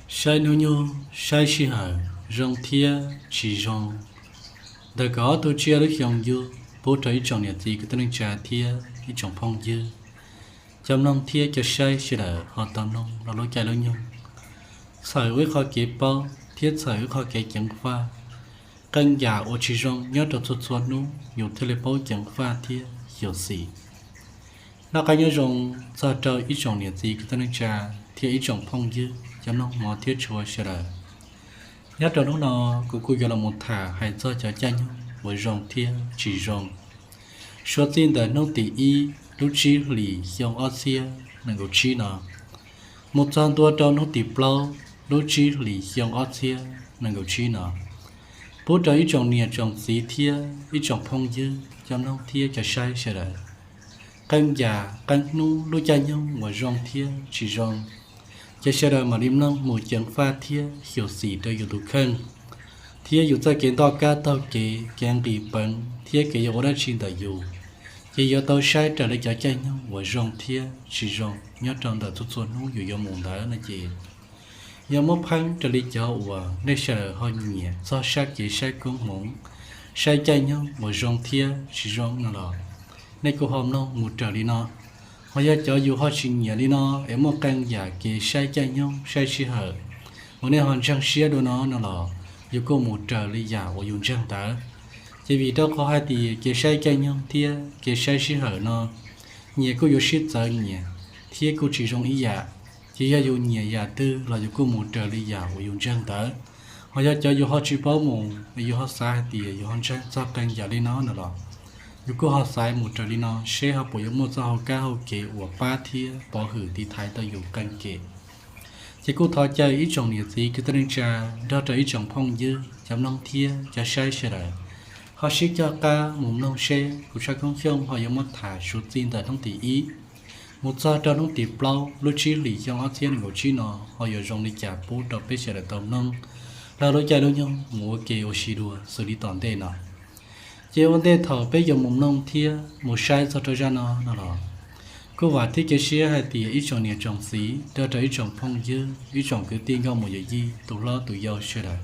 Saib hnub nyoog, saib sij hawm, zoo thiab tsis zoo. Ntawm kaum ob tug tsiaj lub xyoo yug pub rau ib tsoom niam txiv kwv tij neej tsa thiab ib tsoom phooj ywg, cov mloog thiab cov saib sawv daws ho tau mloog los lub caij lub nyoog, txhawm ua ib qho kev paub thiab txhawm ua ib qho kev ceev faj, qee yam uas tsis zoo nyob rau txhua txhua hnub yus thiaj li paub ceev faj thiab xyuam xim. Noj qab nyob zoo txog rau ib tsoom niam txiv kwv tij neej tsa thiab ib tsoom phooj ywg cov mloog hmov thiab tshua sawv daws. Nyob rau hnub no, kuv kuj yuav los mus tham hais txog cov caij nyoog uas zoo thiab tsis zoo. Suav txij ntawm hnub tim ib lub tsib hlis xyoo ob txhiab nees nkaum tsib no, mus txog ntua rau hnub tim plaub lub tsib hlis xyoo ob txhiab nees nkaum tsib no, pub rau ib tsoom niam tsoom txiv thiab ib tsoom phooj ywg cov mloog thiab cov saib sawv daws, qee yam qee hnub lub caij nyoog uas zoo thiab tsis zoo. Ces sawv daws mam li mloog mus ceev faj thiab xyuam xim rau yus tus kheej thiab yus txoj kev ntoj kab taug kev, kev nqis peev thiab kev yuav ua dab tsi ntawm yus, ces yuav tau saib raws li cov caij nyoog uas zoo thiab tsis zoo nyob rau ntawm txhua txhua hnub yus yuav mus ntawd no ces, yog muab pheeb raws li cov uas nej sawv daws ho nyiam txog sab kev saib koob hmoov, saib caij nyoog uas zoo thiab tsis zoo no los, nej kuj ho mloog mus raws li no. Ho yog cov yus ho tsis nyiam li no, es muaj qee yam kev saib caij nyoog saib sij hawm uas nej ho ntseeg siab dua no no los, yus kuj mus raws li yam uas yus ntseeg ntawd. Ces vim rau qhov hais tias kev saib caij nyoog thiab kev saib sij hawm no, nyias kuj yuav sib txawv nyias thiab kuj tsis zoo ib yam. Ces yog yus nyiam yam twg los yus kuj mus raws li yam uas yus ntseeg ntawd. Ho yog cov yus ho tsis paub mus, yus ho xav hais tias yus ho ntseeg txog qee yam li no no los, yus kuj ho xaiv mus raws li no seb ho puas yuav muaj txoj hauv kab hauv kev uas pab thiab pov hwm tiv thaiv tau yus qee kem. Ces kuj thov caw ib tsoom niam txiv kwv tij neej tsa nrog rau ib tsoom phooj ywg cov mloog thiab cov saib sawv daws ho sib coj qab mus mloog seb kuv Tshaj Koob Xyooj ho yuav muab tham suav txij ntawm hnub tim ib mus txog rau hnub tim plaub lub tsib hlis xyoo ob txhiab nees nkaum tsib no ho yuav zoo li cas pub rau peb sawv daws tau mloog los lub caij lub nyoog mus ua ke ua si dua xws li tom ntej no. Ces ua ntej thaum peb yuav mus mloog thiab mus saib txog rau zaj no no los, kuj vam thiab cia siab hais tias ib tsoom niam tsoom txiv nrog rau ib tsoom phooj ywg ib tsoom kwv tij nkauj muam yawm yij tus hlob tus yau sawv daws,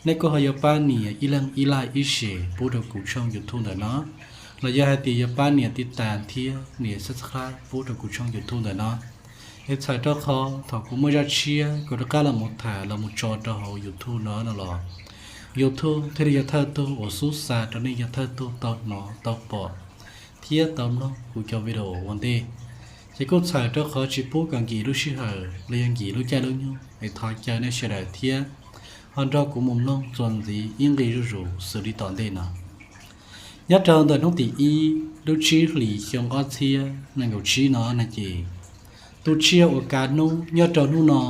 nej kuj ho yuav pab nias ib leeg ib like ib share pub rau kuv tshooj YouTube ntawm no, los yog hais tias yuav pab nias tiv tas thiab nias subscribe pub rau kuv tshooj YouTube ntawm no. Es txhawm rau qhov thaum kuv muaj zaj tshiab kuv rov qab los mus tham los mus tso rau hauv YouTube no no los, YouTube thiaj li yog thawj tug uas xub xa rau nej yog thawj tug tau hnov tau pom thiab tau mloog kuv cov video ua ntej. Ces kuj txhawm rau qhov tsis pub kom nkim lub sij hawm los yog nkim lub caij lub nyoog es thov caw nej sawv daws thiab ho nrog kuv mus mloog txuas ntxiv ib nqi zuj zus xws li tom ntej no. Nyob rau ntawm hnub tim ib lub tsib hlis xyoo ob txhiab nees nkaum tsib no no ces, tus tsiaj uas kav hnub nyob rau hnub no,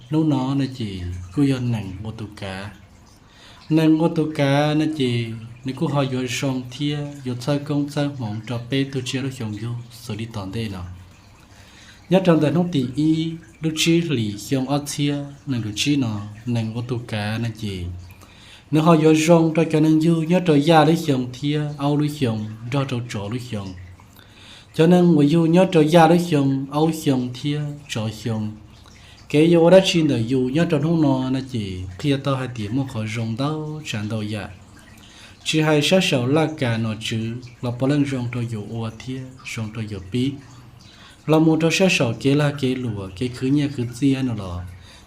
hnub no no ces kuj yog nees ua tus kav. Nees ua tus kav no ces nws kuj ho yuav zoo thiab yuav txhawb koob txhawb hmoov rau peb tug tsiaj lub xyoo yug xws li tom ntej no. Nyob rau ntawm hnub tim ib lub tsib hlis xyoo ob txhiab nees nkaum tsib no, nees ua tus kav no ces nws ho yuav zoo rau cov neeg yug nyob rau yaj lub xyoo thiab aub lub xyoo nrog rau tsov lub xyoo. Cov neeg uas yug nyob rau yaj lub xyoo, aub xyoo thiab tsov xyoo, kev yuav ua dab tsi ntawm yus nyob rau hnub no no ces qhia tau hais tias muaj qhov zoo ntau tsav ntau yam. Tsis hais sab saum laj kam nom tswv los puav leej zoo rau yus ua thiab zoo rau yus pib, los mus rau sab saum kev lag kev luam kev khwv nyiaj khwv txiaj no los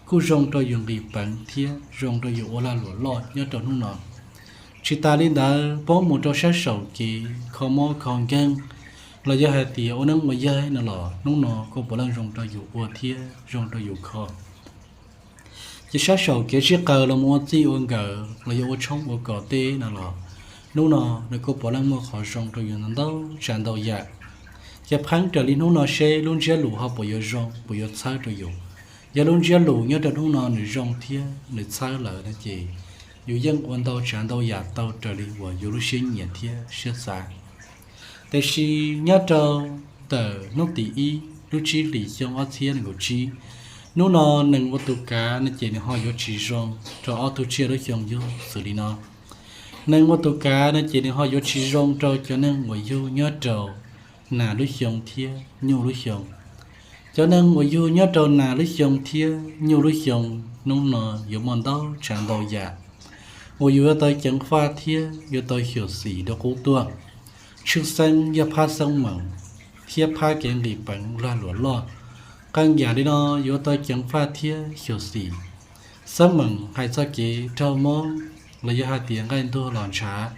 kuj zoo rau yus nqis peev thiab zoo rau yus ua lag luam loj nyob rau hnub no. Tsis tas li ntawd, poob mus rau sab saum kev kho mob kho nkeeg los yog hais tias ua neeb ua yaig no los hnub no kuj puav leej zoo rau yus ua thiab zoo rau yus kho. Ces sab saum kev sib qaws los mus ua txij ua nkawm los yog ua tshoob ua kos teb no los hnub no nws kuj puav leej muaj qhov zoo rau yus ntau tsav ntau yam. Ces pheeb raws li hnub no seb lub ntsiab lus ho puas yuav zoo puas yuav txhawb rau yus. Yog lub ntsiab lus nyob rau hnub no nws zoo thiab nws txhawb lawm no ces yus yeej ua ntau tsav ntau yam tau raws li uas yus lub siab nyiam thiab siab xav. Tiam sis nyob rau ntawm hnub tim ib lub tsib hlis xyoo ob txhiab nees nkaum tsib, hnub no nees ua tus kav no ces nws ho yuav tsis zoo rau ob tug tsiaj lub xyoo yug xws li no. Nees ua tus kav no ces nws ho yuav tsis zoo rau cov neeg uas yug nyob rau nas lub xyoo thiab nyuj lub xyoo. Cov neeg uas yug nyob rau nas lub xyoo thiab nyuj lub xyoo, hnub no yuav muaj ntau tsav ntau yam uas yus yuav tau ceev faj thiab yuav tau xyuam xim rau qub tuaj. Tshwj xeeb yog phab xeeb meem thiab phab kev nqis peev lag luam loj. Qee yam li no yuav tau ceev faj thiab xyuam xim. Xeeb meem hais txog kev raug mob, los yog hais tias nqaij ntuag los ntshav,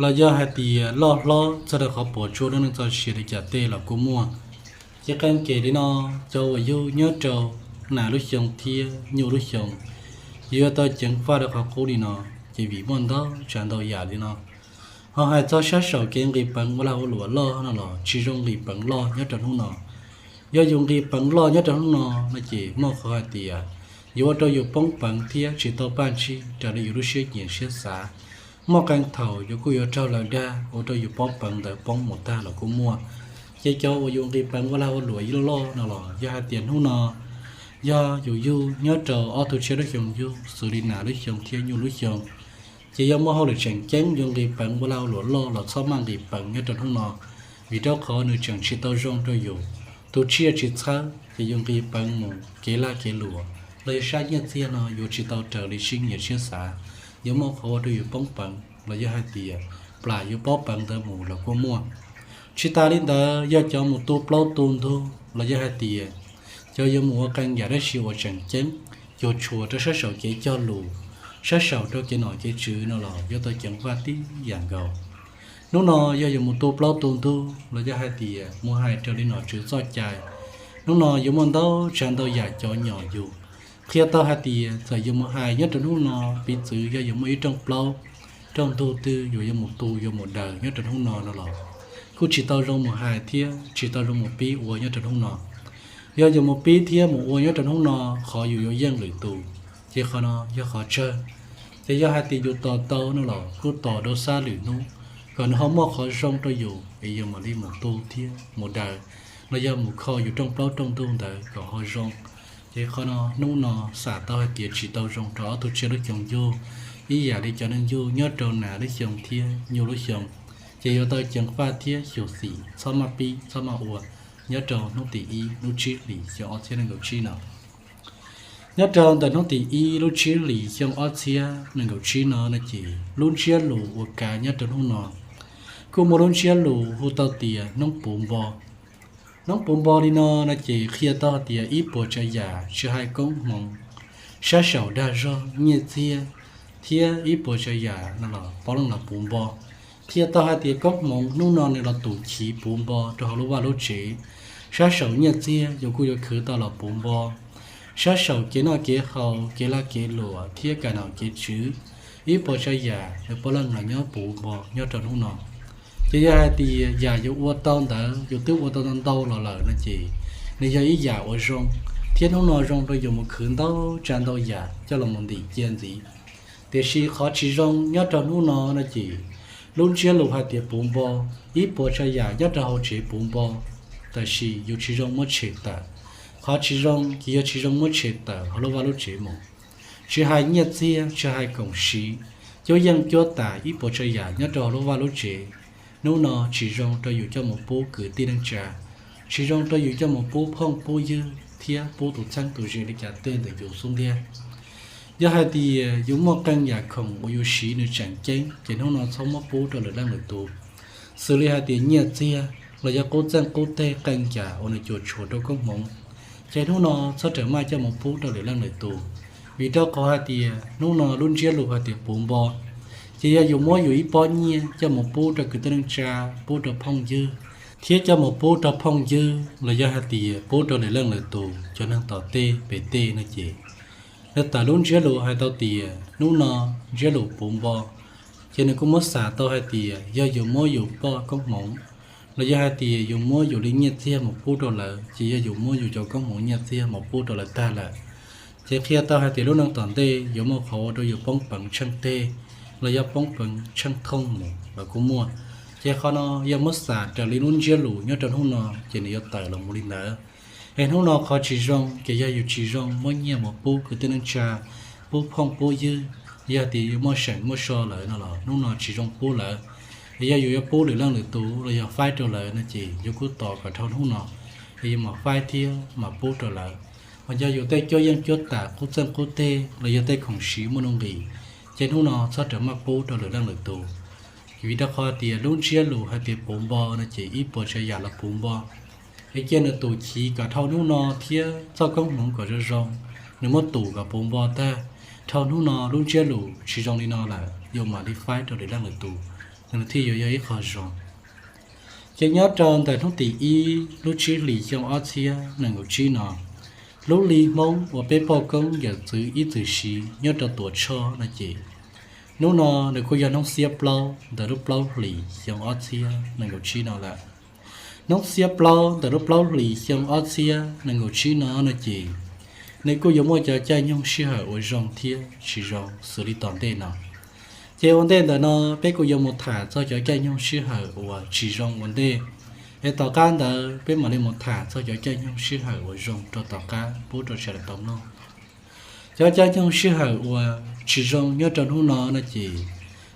los yog hais tias loj hlob txog rau qhov puas tsuaj lub neej txoj sia li cas tej los kuj muaj. Ces qee yam li no, cov uas yug nyob rau nas lub xyoo thiab nyuj lub xyoo, yuav tau ceev faj rau qhov qub li no, ces vim muaj ntau tsav ntau yam li no. Ho hais txog sab saum kev nqis peev ua lag ua luam loj no los tsis zoo nqis peev loj nyob rau hnub no. Yog yus nqis peev loj nyob rau hnub no no ces muaj qhov hais tias yuav ua rau yus poob peev thiab tsis tau paj ntsig raws li yus lub siab nyiam siab xav. Muaj qee thaum yus kuj yuav raug lawv dag ua rau yus pob peev ntawd poob mus tag los kuj muaj. Ces cov uas yus nqis peev ua lag ua luam ib loj loj no los yog hais tias hnub no yog yus yug nyob rau ob tug tshiab lub xyoo yug xws li nas lub xyoo thiab nyuj lub xyoo, ces yog muaj hauj lwm tseem ceeb yus nqis peev ua lag ua luam loj los txhob maj nqis peev nyob rau hnub no, vim rau qhov nws tseem tsis tau zoo rau yus. Tus tsiaj tsis txhawb ces yus nqis peev mus kev lag kev luam los yog sab nyiaj txiag no yuav tsis tau raws li siab nyiam siab xav, yuav muaj qhov ua rau yus poob peev los yog hais tias plam yus pob peev ntawd mus los kuj muaj. Tsis tas li ntawd yog cov mus tu plaub tu ntug los yog hais tias cov yuav mus ua qee yam dab tsi uas tseem ceeb, cuam tshuam rau sab saum kev cog lus, sab saum rau kev nom kev tswv no los yuav tau ceev faj tib yam nkaus. Hnub no yog yus mus tu plaub tu ntug los yog hais tias mus hais raws li nom tswv txoj cai, hnub no yuav muaj ntau tsav ntau yam cov nyom yus. Qhia tau hais tias txawm yus mus hais nyob rau hnub no, piv txwv yog yus muaj ib rooj plaub, rooj ntug twg yus yuav mus tu yuav mus daws nyob rau hnub no no los kuj tsis tau zoo mus hais thiab tsis tau zoo mus pib ua nyob rau hnub no. Yog yus mus pib thiab mus ua nyob rau hnub no, qhov yus yuav yeej lwm tus, ces qhov no yog qhov tsawg. Ces yog hais tias yus tos tau no los kuj tos rau sab lwm hnub, kom nws ho muaj qhov zoo rau yus es yus mam li mus tu thiab mus daws, los yog mus kho yus rooj plaub rooj ntug ntawd kom ho zoo. Ces qhov no hnub no xam tau hais tias tsis tau zoo rau ob tug tsiaj lub xyoo yug, ib yam li cov neeg yug nyob rau nas lub xyoo thiab nyuj lub xyoo, ces yuav tau ceev faj thiab xyuam xim txhob maj pib txhob maj ua nyob rau hnub tim ib lub tsib hlis xyoo ob txhiab nees nkaum tsib no. Nyob rau ntawm hnub tim ib lub tsib hlis xyoo ob txhiab nees nkaum tsib no no ces lub ntsiab lus uas kav nyob rau hnub no kuj muaj lub ntsiab lus hu tau tias hnub puv npo. Hnub puv npo li no no ces qhia tau hais tias ib puas tsav yam tsis hais koob hmoov, sab saum dag zog, nyiaj txiag thiab ib puas tsav yam no los puav leej los puv npo. Qhia tau hais tias koob hmoov hnub no nws los tus chiv puv npo rau hauv lub vaj lub tsev. Sab saum nyiaj txiag yus kuj yuav khwv tau los puv npo. Sab saum kev noj kev haus, kev lag kev luam thiab kev nom kev tswv, ib puas tsav yam nws puav leej los nyob puv npo nyob rau hnub no. Ces yog hais tias yam yus ua tau ntawd yus twb ua tau ntau ntau los lawm no ces nws yog ib yam uas zoo, thiab hnub no zoo rau yus mus khwv ntau tsav ntau yam coj los mus ntim cia ntxiv. Tiam sis qhov tsis zoo nyob rau hnub no no ces lub ntsiab lus hais tias puv npo, ib puas tsav yam nyob rau hauv tsev puv npo, tab sis yus tsis zoo muab tshem tawm. Qhov tsis zoo ces yog tsis zoo muab tshem tawm hauv lub vaj lub tsev mus. Tsis hais nyiaj txiag, tsis hais koom siv, cuab yeej cuab tam ib puas tsav yam nyob rau hauv lub vaj lub tsev, hnub no tsis zoo rau yus coj mus pub kwv tij neej tsa, tsis zoo rau yus coj mus pub phooj pub ywg thiab pub tus txheeb tus ze li cas tej ntawm yus xub ntiag. Yog hais tias yus muaj qee yam khoom uas yus siv nws tseem ceeb ces hnub no txhob muab pub rau lwm leej lwm tus, xws li hais tias nyiaj txiag los yog qub txeej qub teg, qee yam uas nws cuam tshuam rau koob hmoov, ces hnub no txhob rawm maj coj mus pub rau lwm leej lwm tus. Vim rau qhov hais tias hnub no lub ntsiab lus hais tias puv npo, ces yog yus muab yus ib pob nyiaj coj mus pub rau kwv tij neej tsa, pub rau phooj ywg, thiab coj mus pub rau phooj ywg los yog hais tias pub rau lwm leej lwm tus cov neeg tom tej pem tej no ces nws tawm lub ntsiab lus hais tau tias hnub no ntsiab lus puv npo, ces nws kuj muab xam tau hais tias yog yus muab yus poj koob hmoov los yog hais tias yus muab yus li nyiaj txiag mus pub rau lawv ces yog yus muab yus cov koob hmoov nyiaj txiag mus pub rau lawv tag lawm. Ces qhia tau hais tias lub neej tom ntej yuav muaj qhov ua rau yus poob peev tsheej teg los yog poob peev tsheej thooj mus los kuj muaj. Ces qhov no yog muab xam raws li lub ntsiab lus nyob rau hnub no ces nws yuav tawm los mus li ntawd. Es hnub no qhov tsis zoo ces yog yus tsis zoo muab nyiaj mus pub kwv tij neej tsa, pub phooj pub ywg, yog tias yus muaj seem muaj so lawm no los hnub no tsis zoo pub lawv. Es yog yus yuav pub lwm leej lwm tus los yog faib rau lawv no ces yus kuj tos kom dhau hnub no es yuav mam faib thiab mam pub rau lawv. Ho yog yus tej cuab yeej cuab tam qub txeej qub teg los yog tej khoom siv muaj nuj nqis, ces hnub no txhob rawm maj pub rau lwm leej lwm tus. Vim rau qhov tias lub ntsiab lus hais tias puv npo no ces ib puas tsav yam los puv npo. Es cia nws tus chiv kom dhau hnub no thiab txoj koob hmoov kom zoo zoo, nws muab tus kom puv npo tag, dhau hnub no lub ntsiab lus tsis zoo li no lawm, yuav mam li faib rau lwm leej lwm tus, nws thiaj yuav yog ib qho zoo. Ces nyob rau ntawm hnub tim ib lub tsib hlis xyoo ob txhiab nees nkaum tsib no, lub hli Hmoob uas peb poj koob yawm txwv ib txwm siv nyob rau Tuam Tshoj no ces, hnub no nws kuj yog hnub xiab plaub ntawm lub plaub hlis xyoo ob txhiab nees nkaum tsib no lawm. Hnub xiab plaub ntawm lub plaub hlis xyoo ob txhiab nees nkaum tsib no no ces, nws kuj yuav muaj cov caij nyoog sij hawm uas zoo thiab tsis zoo xws li tom ntej no. Ces ua ntej ntawm no peb kuj yuav mus tham txog cov caij nyoog sij hawm uas tsis zoo ua ntej, es tom qab ntawd peb mam li mus tham txog cov caij nyoog sij hawm uas zoo rau tom qab pub rau sawv daws tau mloog. Cov caij nyoog sij hawm uas tsis zoo nyob rau hnub no no ces,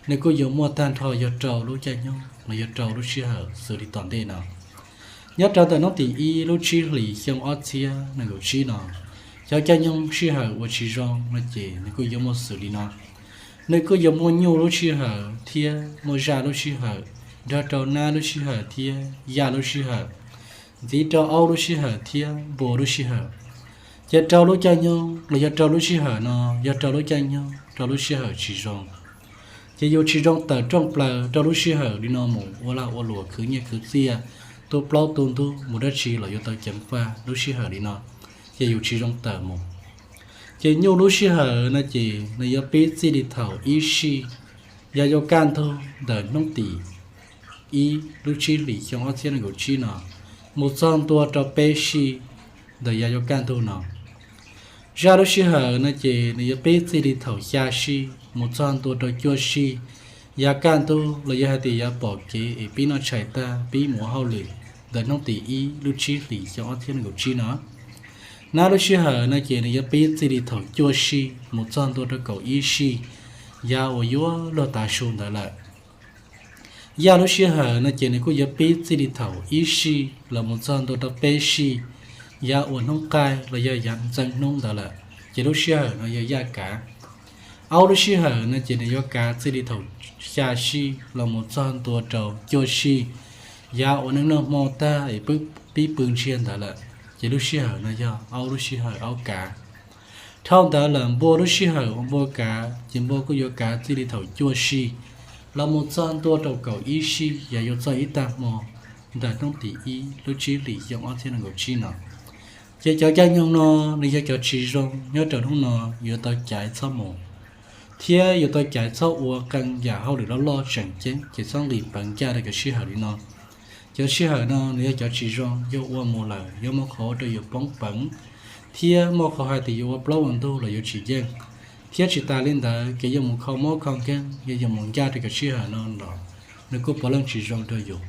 nws kuj yuav muaj tag nrho yog rau lub caij nyoog los yog rau lub sij hawm xws li tom ntej no. Nyob rau ntawm hnub tim ib lub tsib hlis xyoo ob txhiab nees nkaum tsib no, cov caij nyoog sij hawm uas tsis zoo no ces nws kuj yuav muaj xws li no. Nws kuj yuav muaj nyuj lub sij hawm thiab muaj zaj lub sij hawm, nrog rau nab lub sij hawm thiab yaj lub sij hawm, ntxiv rau aub lub sij hawm thiab npua lub sij hawm. Ces rau lub caij nyoog los yog rau lub sij hawm no, yog rau lub caij nyoog rau lub sij hawm tsis zoo. Ces yus tsis zoo tawm rooj plaws rau lub sij hawm li no mus ua lag ua luam khwv nyiaj khwv txiaj, tu plaub tu ntug mus dab tsi los yuav tau ceev faj lub sij hawm li no, ces yus tsis zoo tawm mus. Ces nyuj lub sij hawm no ces nws yuav pib txij li thaum ib sij, yog yuav kaj ntug ntawm hnub tim ib lub tsib hlis xyoo ob txhiab nees nkaum tsib no, mus txog ntua rau peb sij ntawm yog yuav kaj ntug no. Zaj lub sij hawm no ces nws yuav pib txij li thaum xya sij mus txog ntua rau cuaj sij, yog kaj ntug los yog hais tias yog pom kev es pib noj tshais tag pib mus ua hauj lwm ntawm hnub tim ib lub tsib hlis xyoo ob txhiab nees nkaum tsib no. Nab lub sij hawm no ces nws yuav pib txij li thaum cuaj sij mus txog ntua rau kaum ib sij, yog uas yuav luag tav su ntawd lawm. Yaj lub sij hawm no ces nws kuj yuav pib txij li thaum ib sij los mus txog ntua rau peb sij, yog uas hnub qaij los yog yog ntxeev hnub ntawd lawm, ces lub sij hawm no yog yaj kav. Aub lub sij hawm no ces nws yuav kav txij li thaum xya sij los mus txog ntua rau cuaj sij, yog uas neej noj hmo tag es pib pw ntsiag ntawd lawm, ces lub sij hawm no yog aub lub sij hawm aub kav. Dhau ntawd lawm npua lub sij hawm uas npua kav ces npua kuj yuav kav txij li thaum cuaj sij los mus txog ntua rau kaum ib sij, yog yuav txog ib tag hmo ntawm hnub tim ib lub tsib hlis xyoo ob txhiab nees nkaum tsib no. Ces cov caij nyoog no nws yog cov tsis zoo nyob rau hnub no, yuav tau caiv txhob mus, thiab yuav tau caiv txhob ua qee yam hauj lwm loj loj tseem ceeb, ces txhob nqis peev ncaj rau cov sij hawm li no. Cov sij hawm no nws yog cov tsis zoo, yog ua mus lawm yuav muaj qhov ua rau yus poob peev, thiab muaj qhov hais tias yuav ua plaub ua ntug los yuav tsis yeej. Thiab tsis tas li ntawd, kev yuav mus kho mob kho nkeeg, yog yuav mus ncaj rau cov sij hawm no los nws kuj puav leej tsis zoo rau yus.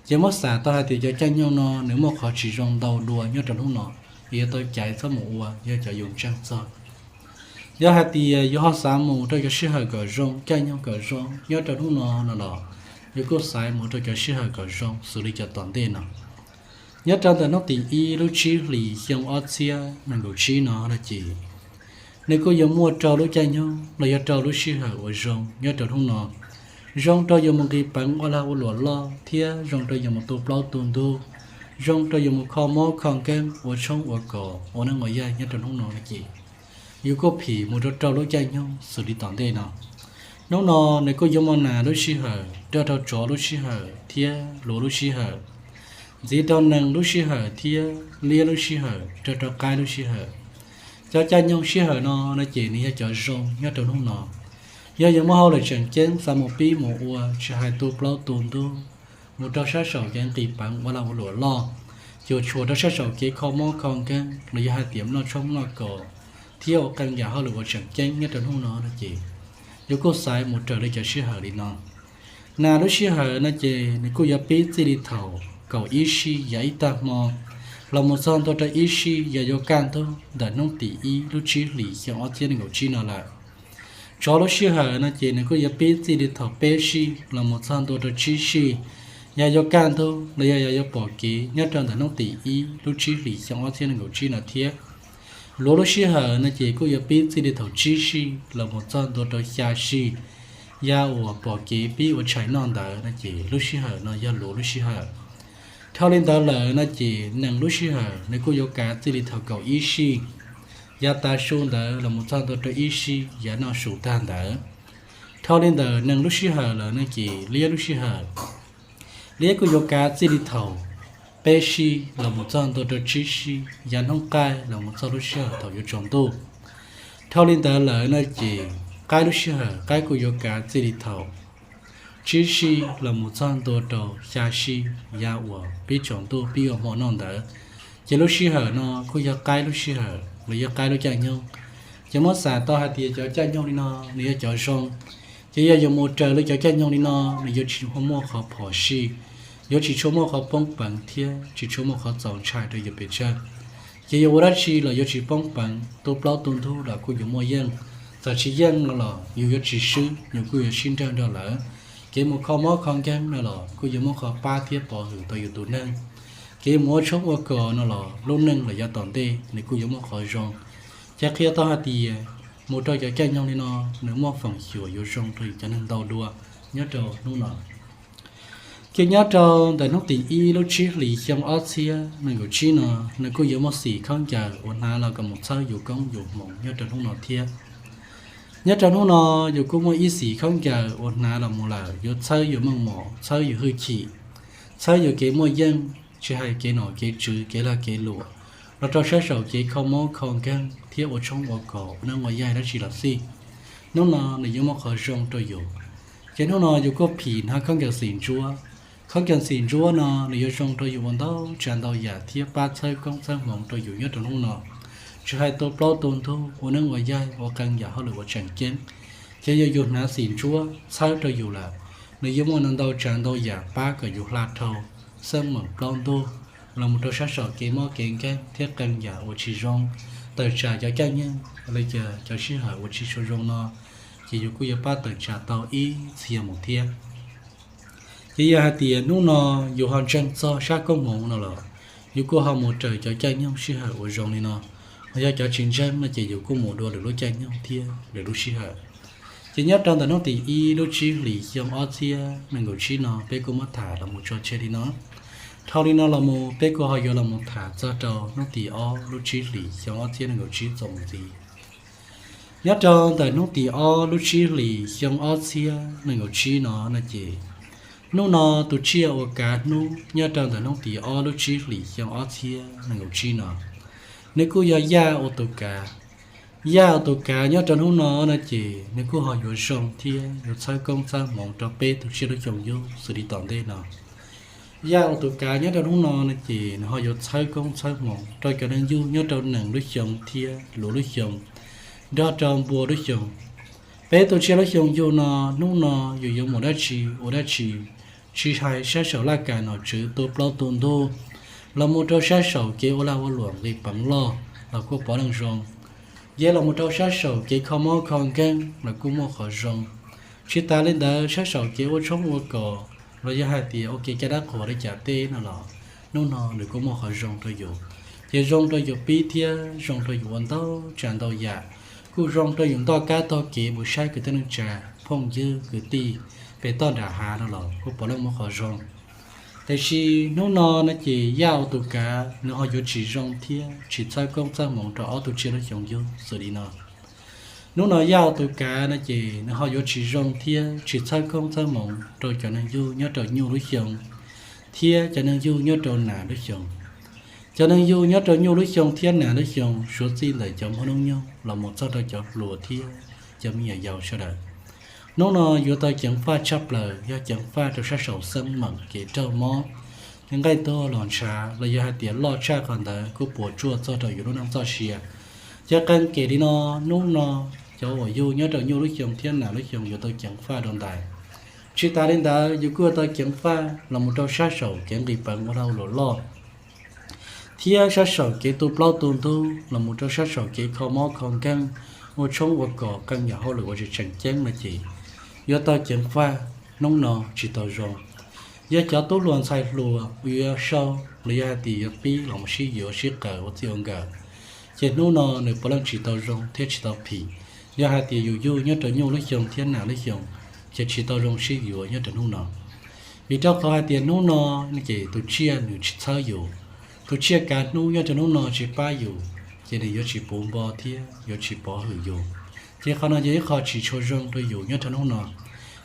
Ces muab xam tau hais tias cov caij nyoog no nws muaj qhov tsis zoo ntau dua nyob rau hnub no, es yuav tau caiv txhob mus ua yog cov yus ntseeg txog. Yog hais tias yus ho xav mus rau cov sij hawm kom zoo, caij nyoog kom zoo nyob rau hnub no no los, yus kuj xaiv mus rau cov sij hawm kom zoo xws li cov tom ntej no. Nyob rau ntawm hnub tim ib lub tsib hlis xyoo ob txhiab nees nkaum tsib no no ces, nws kuj yuav muaj rau lub caij nyoog los yog rau lub sij hawm uas zoo nyob rau hnub no. Zoo rau yus mus nqis peev ua lag ua luam loj, thiab zoo rau yus mus tu plaub tu ntug, zoo rau yus mus kho mob kho nkeeg, ua tshoob ua kos, ua neeb ua yaig nyob rau hnub no no ces, yus kuj phim mus rau rau lub caij nyoog xws li tom ntej no. Hnub no nws kuj yuav muaj nas lub sij hawm nrog rau tsov lub sij hawm thiab luav lub sij hawm, ntxiv rau nees lub sij hawm thiab liab lub sij hawm nrog rau qaib lub sij hawm. Cov caij nyoog sij hawm no no ces nws yog cov zoo nyob rau hnub no. Yog yuav muaj hauj lwm tseem ceeb xav mus pib mus ua, tsis hais tu plaub tu ntug, mus rau sab saum kev nqis peev ua lag ua luam loj, cuam tshuam rau sab saum kev kho mob kho nkeeg los yog hais tias noj tshoob noj kos, thiab ua qee yam hauj lwm uas tseem ceeb nyob rau hnub no no ces, yus kuj xaiv mus raws li cov sij hawm li no. Nas lub sij hawm no ces nws kuj yuav pib txij li thaum kaum ib sij yog ib tag hmo los mus txog ntua rau ib sij yog yuav kaj ntug ntawm hnub tim ib lub tsib hlis xyoo ob txhiab nees nkaum tsib no lawm. Tsov lub sij hawm no ces nws kuj yuav pib txij li thaum peb sij los mus txog ntua rau tsib sij, yog yuav kaj ntug los yog yog yuav pom kev nyob rau ntawm hnub tim ib lub tsib hlis xyoo ob txhiab nees nkaum tsib no thiab. Luav lub sij hawm no ces kuj yuav pib txij li thaum tsib sij los mus txog ntua rau xya sij, yav uas pom kev pib ua tshais noj ntawd no ces lub sij hawm no yog luav lub sij hawm. Dhau li ntawd lawm no ces nees lub sij hawm nws kuj yuav kav txij li thaum kaum ib sij, yav tav su ntawd los mus txog ntua rau ib sij yav noj su tag ntawd. Dhau li ntawm nees lub sij hawm lawm no ces liab lub sij hawm, liab kuj yuav kav txij li thaum peb sij los mus txog ntua rau tsib sij yav hnub qaij los mus txog lub sij hawm thaum yuav tsaus ntuj. Dhau li ntawd lawm no ces qaib lub sij hawm, qaib kuj yuav kav txij li thaum tsib sij los mus txog ntua rau xya sij yav uas pib tsaus ntuj pib ua hmo noj ntawd. Ces lub sij hawm no kuj yog qaib lub sij hawm los yog qaib lub caij nyoog. Ces muab xav tau hais tias cov caij nyoog li no nws yog cov zoo. Ces yog yuav mus raws li cov caij nyoog li no, nws yuav tsis muaj qhov phom sij, yuav tsis tshua muaj qhov poob peev thiab tsis tshua muaj qhov txaus ntshai rau yus pes tsawg. Ces yus ua dab tsi los yuav tsis poob peev, tu plaub tu ntug los kuj yuav muaj yeej. Txawm tsis yeej no los yus yuav tsis swb, yus kuj yuav sib nrag nrog lawv. Kev mus kho mob kho nkeeg no los kuj yuav muaj qhov pab thiab pov hwm tau yus tus neeg. Kev mus ua tshoob ua kos no los lub neej los yav tom ntej nws kuj yuav muaj qhov zoo. Ces qhia tau hais tias mus rau cov caij nyoog li no, nws muaj feem xyuam yuav zoo rau yus cov neeg ntau dua nyob rau hnub no. Ces nyob rau ntawm hnub tim ib lub tsib hlis xyoo ob txhiab nees nkaum tsib no, nws kuj yuav muaj xim khaub ncaws uas hnav los kom mus txhawb yus koob yus hmoov nyob rau hnub no thiab. Nyob rau hnub no yus kuj muaj ib xim khaub ncaws uas hnav los mus lawm yuav txhawb yus meej mom, txhawb yus hwj chim, txhawb yus kev muaj yeej, tsis hais kev nom kev tswv kev lag kev luam, los rau sab saum kev kho mob kho nkeeg thiab ua tshoob ua kos ua neeb ua yaig dab tsi los xij. Hnub no nws yuav muaj qhov zoo rau yus. Ces hnub no yus kuj phim hnav khaub ncaws xim ntsuab. Khaub ncaws xim ntsuab no nws yuav zoo rau yus ua ntau tsav ntau yam thiab pab txhawb koob txhawb hmoov rau yus nyob rau hnub no. Tsis hais tu plaub tu ntug, ua neeb ua yaig, ua qee yam hauj lwm uas tseem ceeb. Ces yog yus hnav xim ntsuab txhawb rau yus lawm, nws yuav muaj ntau tsav ntau yam pab kom yus hla dhau xab meem plaub ntug los mus rau sab saum kev mob kev nkeeg thiab qee yam uas tsis zoo, tawm tsam cov caij nyoog los yog cov sij hawm uas tsis tshua zoo no, ces yus kuj yuav pab tawm tsam tau ib txhia mus thiab. Ces yog hais tias hnub no yus ho ntseeg txog sab koob hmoov no los yus kuj ho mus raws cov caij nyoog sij hawm uas zoo li no, ho yog cov tsis ntseeg no ces yus kuj mus dua lwm lub caij nyoog thiab lwm lub sij hawm. Ces nyob rau ntawm hnub tim ib lub tsib hlis xyoo ob txhiab nees nkaum tsib no peb kuj muab tham los mus tso tseg li no. Dhau li no los mus peb kuj ho yuav los mus tham txog rau hnub tim ob lub tsib hlis xyoo ob txhiab nees nkaum tsib txuas mus ntxiv. Nyob rau ntawm hnub tim ob lub tsib hlis xyoo ob txhiab nees nkaum tsib no no ces, hnub no tus tsiaj uas kav hnub nyob rau ntawm hnub tim ob lub tsib hlis xyoo ob txhiab nees nkaum tsib no, nws kuj yog yaj ua tus kav. Yaj ua tus kav nyob rau hnub no no ces nws kuj ho yuav zoo thiab yuav txhawb koob txhawb hmoov rau peb tus tsiaj lub xyoo yug xws li tom ntej no. Yaj ua tus kav nyob rau hnub no no ces nws ho yuav txhawb koob txhawb hmoov rau cov neeg yug nyob rau nees lub xyoo thiab luav lub xyoo, nrog rau npua lub xyoo. Peb tus tsiaj lub xyoo yug no, hnub no yus yuav mus dab tsi ua dab tsi, tsis hais sab saum laj kam nom tswv tu plaub tu ntug, los mus rau sab saum kev ua lag ua luam nqis peev loj los kuj puav leej zoo. Yog los mus rau sab saum kev kho mob kho nkeeg los kuj muaj qhov zoo. Tsis tas li ntawd sab saum kev ua tshoob ua kos los yog hais tias ua kev cai dab qhuas li cas tej no los hnub no nws kuj muaj qhov zoo rau yus. Ces zoo rau yus pib thiab zoo rau yus ua ntau tsav ntau yam, kuj zoo rau yus ntoj kab tog kev mus saib kwv tij neej tsa, phooj ywg kwv tij pem toj nram hav no los kuj puav leej muaj qhov zoo. Tiam sis hnub no no ces yaj ua tus kav nws ho yuav tsis zoo thiab tsis txhawb koob txhawb hmoov rau ob tug tsiaj lub xyoo yug xws li no. Hnub no yaj ua tus kav no ces nws ho yuav tsis zoo thiab tsis txhawb koob txhawb hmoov rau cov neeg yug nyob rau nyuj lub xyoo thiab cov neeg yug nyob rau nas lub xyoo. Cov neeg yug nyob rau nyuj lub xyoo thiab nas lub xyoo, suav txij ntawm cov muaj hnub nyoog los mus txog rau cov hluas thiab cov me nyuam yaus sawv daws, hnub no yuav tau ceev faj tshaj plaws yog ceev faj rau sab saum xeeb meem kev raug mob, nqaij tuag los ntshav los yog hais tias loj tshaj qhov ntawd kuj puas tsuaj txog rau yus lub neej txoj sia. Ces qee kem li no, hnub no cov uas yug nyob rau nyuj lub xyoo thiab nas lub xyoo yuav tau ceev faj rau ntawd. Tsis tas li ntawd yus kuj yuav tau ceev faj los mus rau sab saum kev nqis peev ua lag luam loj thiab sab saum kev tu plaub tu ntug los mus rau sab saum kev kho mob kho nkeeg, ua tshoob ua kos qee yam hauj lwm uas tsis tseem ceeb no ces yuav tau ceev faj, hnub no tsis tau zoo. Yog cov tub hluas ntxhais hluas uas yuav sau los yog hais tias yuav pib los mus sib yuav sib qawm ua txij ua nkawm, ces hnub no nws puav leej tsis tau zoo thiab tsis tau phim. Yog hais tias yus yug nyob rau nyuj lub xyoo thiab nas lub xyoo, ces tsis tau zoo sib yuav nyob rau hnub no. Vim rau qhov hais tias hnub no ces tus tsiaj nws tsis txhawb yus, tus tsiaj kav hnub nyob rau hnub no tsis pab yus, ces nws yuav tsis puv npo thiab yuav tsis pov hwm yus. Ces qhov no yog ib qho tsis tshua zoo rau yus nyob rau hnub no.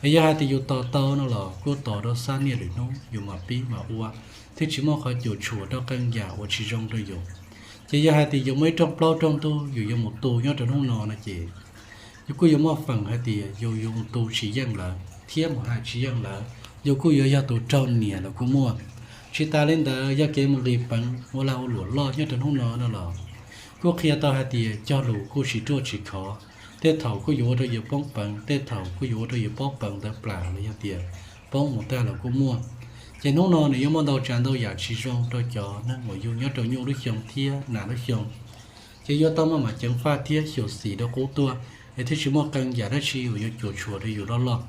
Es yog hais tias yus tos tau no los kuj tos rau xab niaj lwm hnub yus mam pib mam ua, thiaj tsis muaj qhov cuam tshuam rau qee yam uas tsis zoo rau yus. Ces yog hais tias yus muaj ib rooj plaub rooj ntug yus yuav mus tu nyob rau hnub no no ces yus kuj yuav muaj feem hais tias yus yuav mus tu tsis yeej lawv thiab mus hais tsis yeej lawv, yus kuj yuav yog tus raug niam los kuj muaj. Tsis tas li ntawd yog kev mus nqis peev ua lag ua luam loj nyob rau hnub no no los kuj qhia tau hais tias cog lus kuj tsis ruaj tsis khov. Tej thaum kuj yuav ua rau yus poob peev, tej thaum kuj yuav ua rau yus poob peev ntawd plam los yog tias poob mus tag los kuj muaj. Ces hnub no nws yuav muaj ntau tsav ntau yam tsis zoo rau cov neeg uas yug nyob rau nyuj lub xyoo thiab nas lub xyoo. Ces yuav tau maj mam ceev faj thiab xyuam xim rau qub tuaj, es thiaj tsis muaj qee yam dab tsi uas yuav cuam tshuam rau yus loj loj.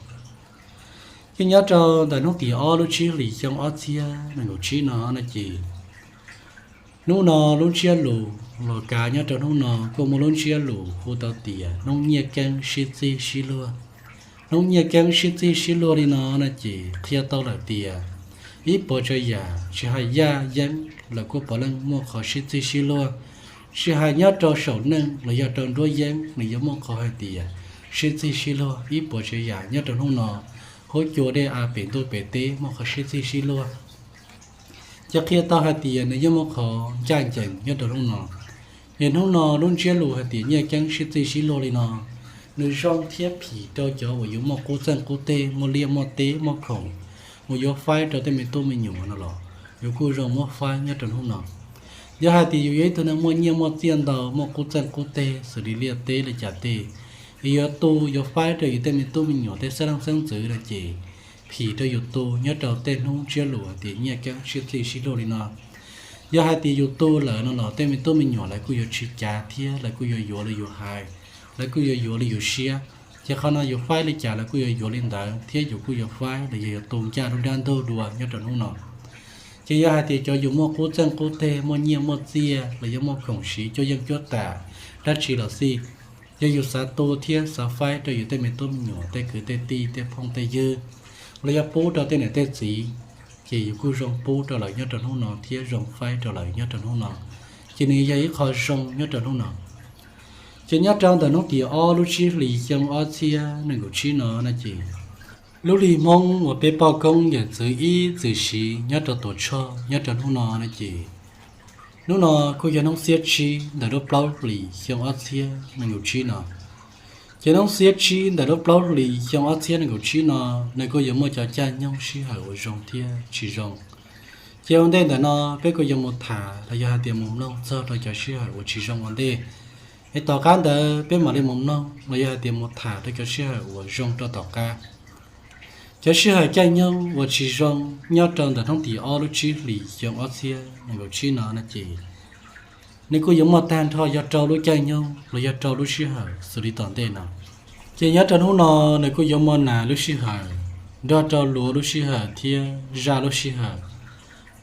Ces nyob rau ntawm hnub tim ob lub tsib hlis xyoo ob txhiab nees nkaum tsib no no ces hnub no lub ntsiab lus los kav nyob rau hnub no kuj muaj lub ntsiab lus hu tau tias hnub nyiaj keeb sib txig sib luag. Hnub nyiaj keeb sib txig sib luag li no no ces qhia tau lawm tias ib puas tsav yam tsis hais yaj yeeb los kuj puav leej muaj qhov sib txig sib luag. Tsis hais nyob rau saum neej los yog rau nruab yeeb nws yuav muaj qhov hais tias sib txig sib luag. Ib puas tsav yam nyob rau hnub no, huab cua dej av pem ntuj pem teb muaj qhov sib txig sib luag. Ces qhia tau hais tias nws yeej muaj qhov ncaj ncees nyob rau hnub no. Yog hnub no lub ntsiab lus hais tias nyiaj keeb sib txig sib luag li no, nws zoo thiab phim rau cov uas yuav muaj qub txeej qub teg, muaj liaj muaj teb muaj khoom, uas yuav faib rau tej me tub me nyuam no los yus kuj zoo muab faib nyob rau hnub no. Yog hais tias yus yog ib tug neeg muaj nyiaj muaj txiaj ntau, muaj qub txeej qub teg xws li liaj teb li cas tej, es yuav tu yuav faib rau yus tej me tub me nyuam tej xeeb leej xeeb ntxwv no ces phim rau yus tu nyob rau tej hnub ntsiab lus hais tias nyiaj keeb sib txig sib luag li no. Yog hais tias yus tu lawm no los tej me tub me nyuam lawv kuj yuav tsis cav thiab lawv kuj yuav yuav li yus hais, lawv kuj yuav yuav li yus siab. Ces qhov no yus faib li cas lawv kuj yuav yuav li ntawd thiab yus kuj yuav faib los yog yuav tu ncaj lub dab ntug dua nyob rau hnub no. Ces yog hais tias cov yus muaj qub txeej qub teg, muaj nyiaj muaj txiaj los yog muaj khoom siv cuab yeej cuab tam dab tsi los xij, yog yus xav tu thiab xav faib rau yus tej me tub me nyuam, tej kwv tej tij, tej phooj tej ywg, los yog pub rau tej niam tej txiv, ces yus kuj zoo pub rau lawv nyob rau hnub no thiab zoo faib rau lawv nyob rau hnub no, ces nws yog ib qho zoo nyob rau hnub no. Ces nyob rau ntawm hnub tim ob lub tsib hlis xyoo ob txhiab nees nkaum tsib no no ces lub hli Hmoob uas peb poj koob yawm txwv ib txwm siv nyob rau Tuam Tshoj nyob rau hnub no no ces hnub no kuj yog hnub xiab tsib ntawm lub plaub hlis xyoo ob txhiab nees nkaum tsib no. Ces hnub xiab tsib ntawm lub plaub hlis xyoo ob txhiab nees nkaum tsib no, nws kuj yuav muaj cov caij nyoog sij hawm uas zoo thiab tsis zoo. Ces ua ntej ntawm no peb kuj yuav mus tham los yog hais tias mus mloog txog rau cov sij hawm uas tsis zoo ua ntej, es tom qab ntawd peb mam li mus mloog los yog hais tias mus tham rau cov sij hawm uas zoo rau tom qab. Cov sij hawm caij nyoog uas tsis zoo nyob rau ntawm hnub tim ob lub tsib hlis xyoo ob txhiab nees nkaum tsib no no ces nws kuj yuav muaj tag nrho yog rau lub caij nyoog los yog rau lub sij hawm xws li tom ntej no. Ces nyob rau hnub no nws kuj yuav muaj nas lub sij hawm nrog rau luav lub sij hawm thiab zaj lub sij hawm,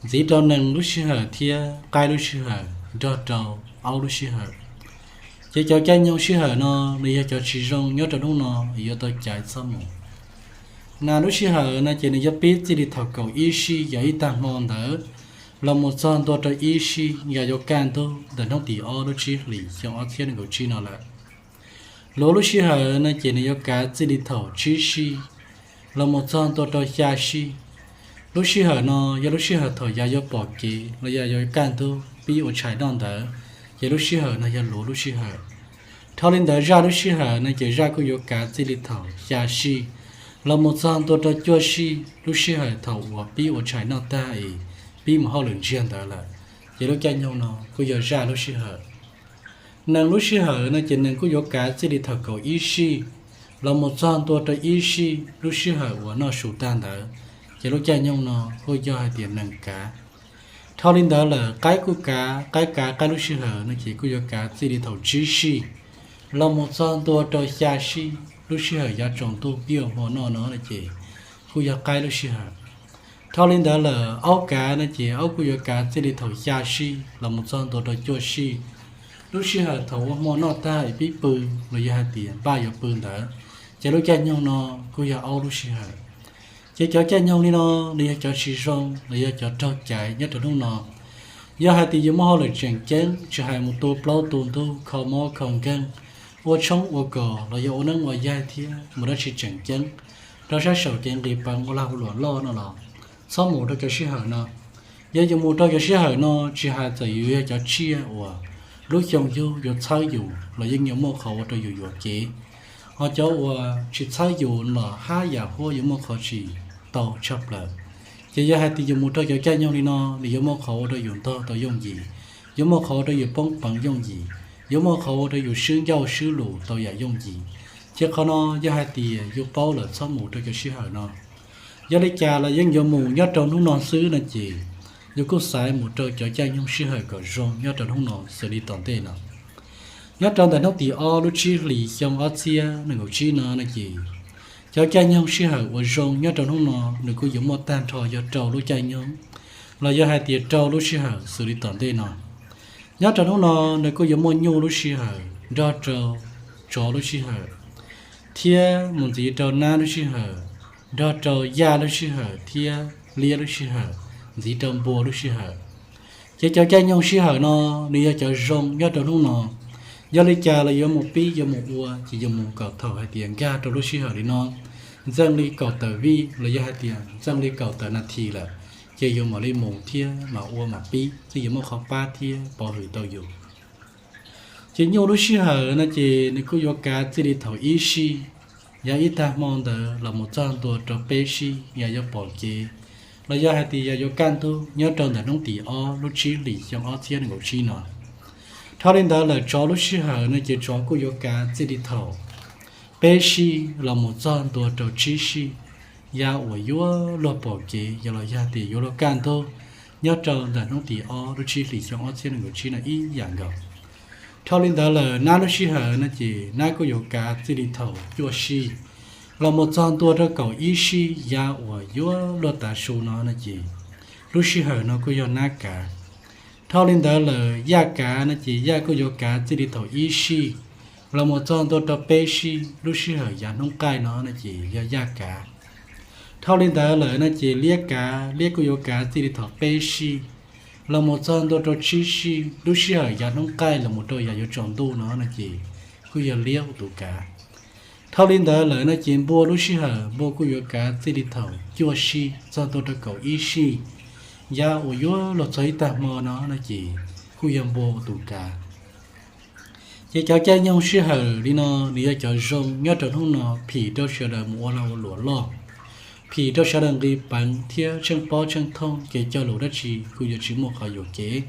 ntxiv rau nees lub sij hawm thiab qaib lub sij hawm nrog rau aub lub sij hawm. Ces cov caij nyoog sij hawm no nws yog cov tsis zoo nyob rau hnub no, yuav tau caiv txhob mus. Nas lub sij hawm no ces nws yuav pib txij li thaum kaum ib sij yog ib tag hmo ntawd los mus txog ntua rau ib sij yog yuav kaj ntug ntawm hnub tim ob lub tsib hlis xyoo ob txhiab nees nkaum tsib no lawm. Luav lub sij hawm no ces nws yuav kav txij li thaum tsib sij los mus txog ntua rau xya sij. Lub sij hawm no yog lub sij hawm thaum yav yuav pom kev los yog yuav kaj ntug pib ua tshais noj ntawd, ces lub sij hawm no yog luav lub sij hawm. Dhau li ntawd zaj lub sij hawm no ces zaj kuj yuav kav txij li thaum xya sij los mus txog ntua rau cuaj sij, lub sij hawm thaum uas pib ua tshais noj tag es pib mus hauj lwm ntsiag ntawd lawm, ces lub caij nyoog no kuj yog zaj lub sij hawm. Nees lub sij hawm no ces nees kuj yuav kav txij li thaum kaum ib sij los mus txog ntua rau ib sij, lub sij hawm uas noj su tag ntawd, ces lub caij nyoog no kuj yog hais tias nees kav. Dhau li ntawd lawm qaib kuj kav, qaib kav qaib lub sij hawm no ces kuj yuav kav txij li thaum tsib sij los mus txog ntua rau xya sij, lub sij hawm yav tsaus ntuj pib ua hmo noj no no ces kuj yog qaib lub sij hawm. Dhau li ntawd lawm aub kav no ces aub kuj yuav kav txij li thaum xya sij los mus txog ntua rau cuaj sij. Lub sij hawm thaum ua hmo noj tag es pib pw los yog hais tias npaj yuav pw ntawd, ces lub caij nyoog no kuj yog aub lub sij hawm. Ces cov caij nyoog li no nws yog cov tsis zoo los yog cov raug caiv nyob rau hnub no. Yog hais tias yus muaj hauj lwm tseem ceeb, tsis hais mus tu plaub tu ntug, kho mob kho nkeeg, ua tshoob ua kos los yog ua neeb ua yaig thiab mus dab tsi tseem ceeb rau sab saum kev nqis peev ua lag ua luam loj no los txhob mus rau cov sij hawm no. Yog yus mus rau cov sij hawm no, tsis hais txawm yus yog cov tsiaj uas lub xyoo yug yuav txhawb yus los yeej yuav muaj qhov ua rau yus yuam kev. Ho cov uas tsis txhawb yus los haj yam huab yuav muaj qhov tsis tau tshaj plaws. Ces yog hais tias yus mus rau cov caij nyoog li no, nws yuav muaj qhov ua rau yus ntog tau yooj yim, yuav muaj qhov ua rau yus poob peev yooj yim, yuav muaj qhov ua rau yus swb ncauj swb lus tau yam yooj yim. Ces qhov no yog hais tias yus paub lawm txhob mus rau cov sij hawm no. Yog li cas los yeej yuav mus nyob rau hnub no xwb no ces yus kuj xaiv mus rau cov caij nyoog sij hawm kom zoo nyob rau hnub no xws li tom ntej no. Nyob rau ntawm hnub tim ob lub tsib hlis xyoo ob txhiab nees nkaum tsib no no ces cov caij nyoog sij hawm uas zoo nyob rau hnub no nws kuj yuav muaj tag nrho yog rau lub caij nyoog los yog hais tias rau lub sij hawm xws li tom ntej no. Nyob rau hnub no nws kuj yuav muaj nyuj lub sij hawm nrog rau tsov lub sij hawm, thiab mus ntxiv rau nab lub sij hawm nrog rau yaj lub sij hawm thiab liab lub sij hawm, ntxiv rau npua lub sij hawm. Ces cov caij nyoog sij hawm no nws yog cov zoo nyob rau hnub no. Yog li cas los yuav mus pib yuav mus ua ces yuav mus kom thaum hais tias nkag rau lub sij hawm li no, ntxeej li kaum tawm vij los yog hais tias ntxeej li kaum tawm nas this lawm, ces yuav mam li mus thiab mam ua mam pib thiaj yuav muaj qhov pab thiab pov hwm tau yus. Ces nyuj lub sij hawm no ces nws kuj yuav kav txij li thaum ib sij yav ib tag hmo ntawd los mus txog ntua rau peb sij yav yuav pom kev los yog hais tias yav yuav kaj ntug nyob rau ntawm hnub tim ob lub tsib hlis xyoo ob txhiab nees nkaum tsib no. Dhau li ntawd lawm tsov lub sij hawm no ces tsov kuj yuav kav txij li thaum peb sij los mus txog ntua rau tsib sij yav uas yuav luag pom kev yog los yog tias yuav luag kaj ntug nyob rau ntawm hnub tim ob lub tsib hlis xyoo ob txhiab nees nkaum tsib no ib yam nkaus. Dhau li ntawd lawm nab lub sij hawm no ces nab kuj yuav kav txij li thaum cuaj sij los mus txog ntua rau kaum ib sij yav uas yuav luag tav su no no ces lub sij hawm no kuj yog nab kav. Dhau li ntawd lawm yaj kav no ces yaj kuj yuav kav txij li thaum ib sij los mus txog ntua rau peb sij lub sij hawm yav hnub qaij no no ces yog yaj kav. Dhau li ntawd lawm no ces liab kav, liab kuj yuav kav txij li thaum peb sij los mus txog ntua rau tsib sij lub sij hawm yav hnub qaij los mus rau yav yuav tsaus ntuj no no ces kuj yog liab ua tus kav. Dhau li ntawd lawm no ces npua lub sij hawm npua kuj yuav kav txij li thaum cuaj sij txog ntua rau kaum ib sij yav uas yuav luag txog ib tag hmo no no ces kuj yog npua ua tus kav. Ces cov caij nyoog sij hawm li no nws yog cov zoo nyob rau hnub no phim rau sawv daws mus ua lag ua luam loj, phim rau sawv daws nqis peev thiab tsheej pob tsheej thooj, kev cog lus dab tsi kuj yuav tsis muaj qhov yuam kev.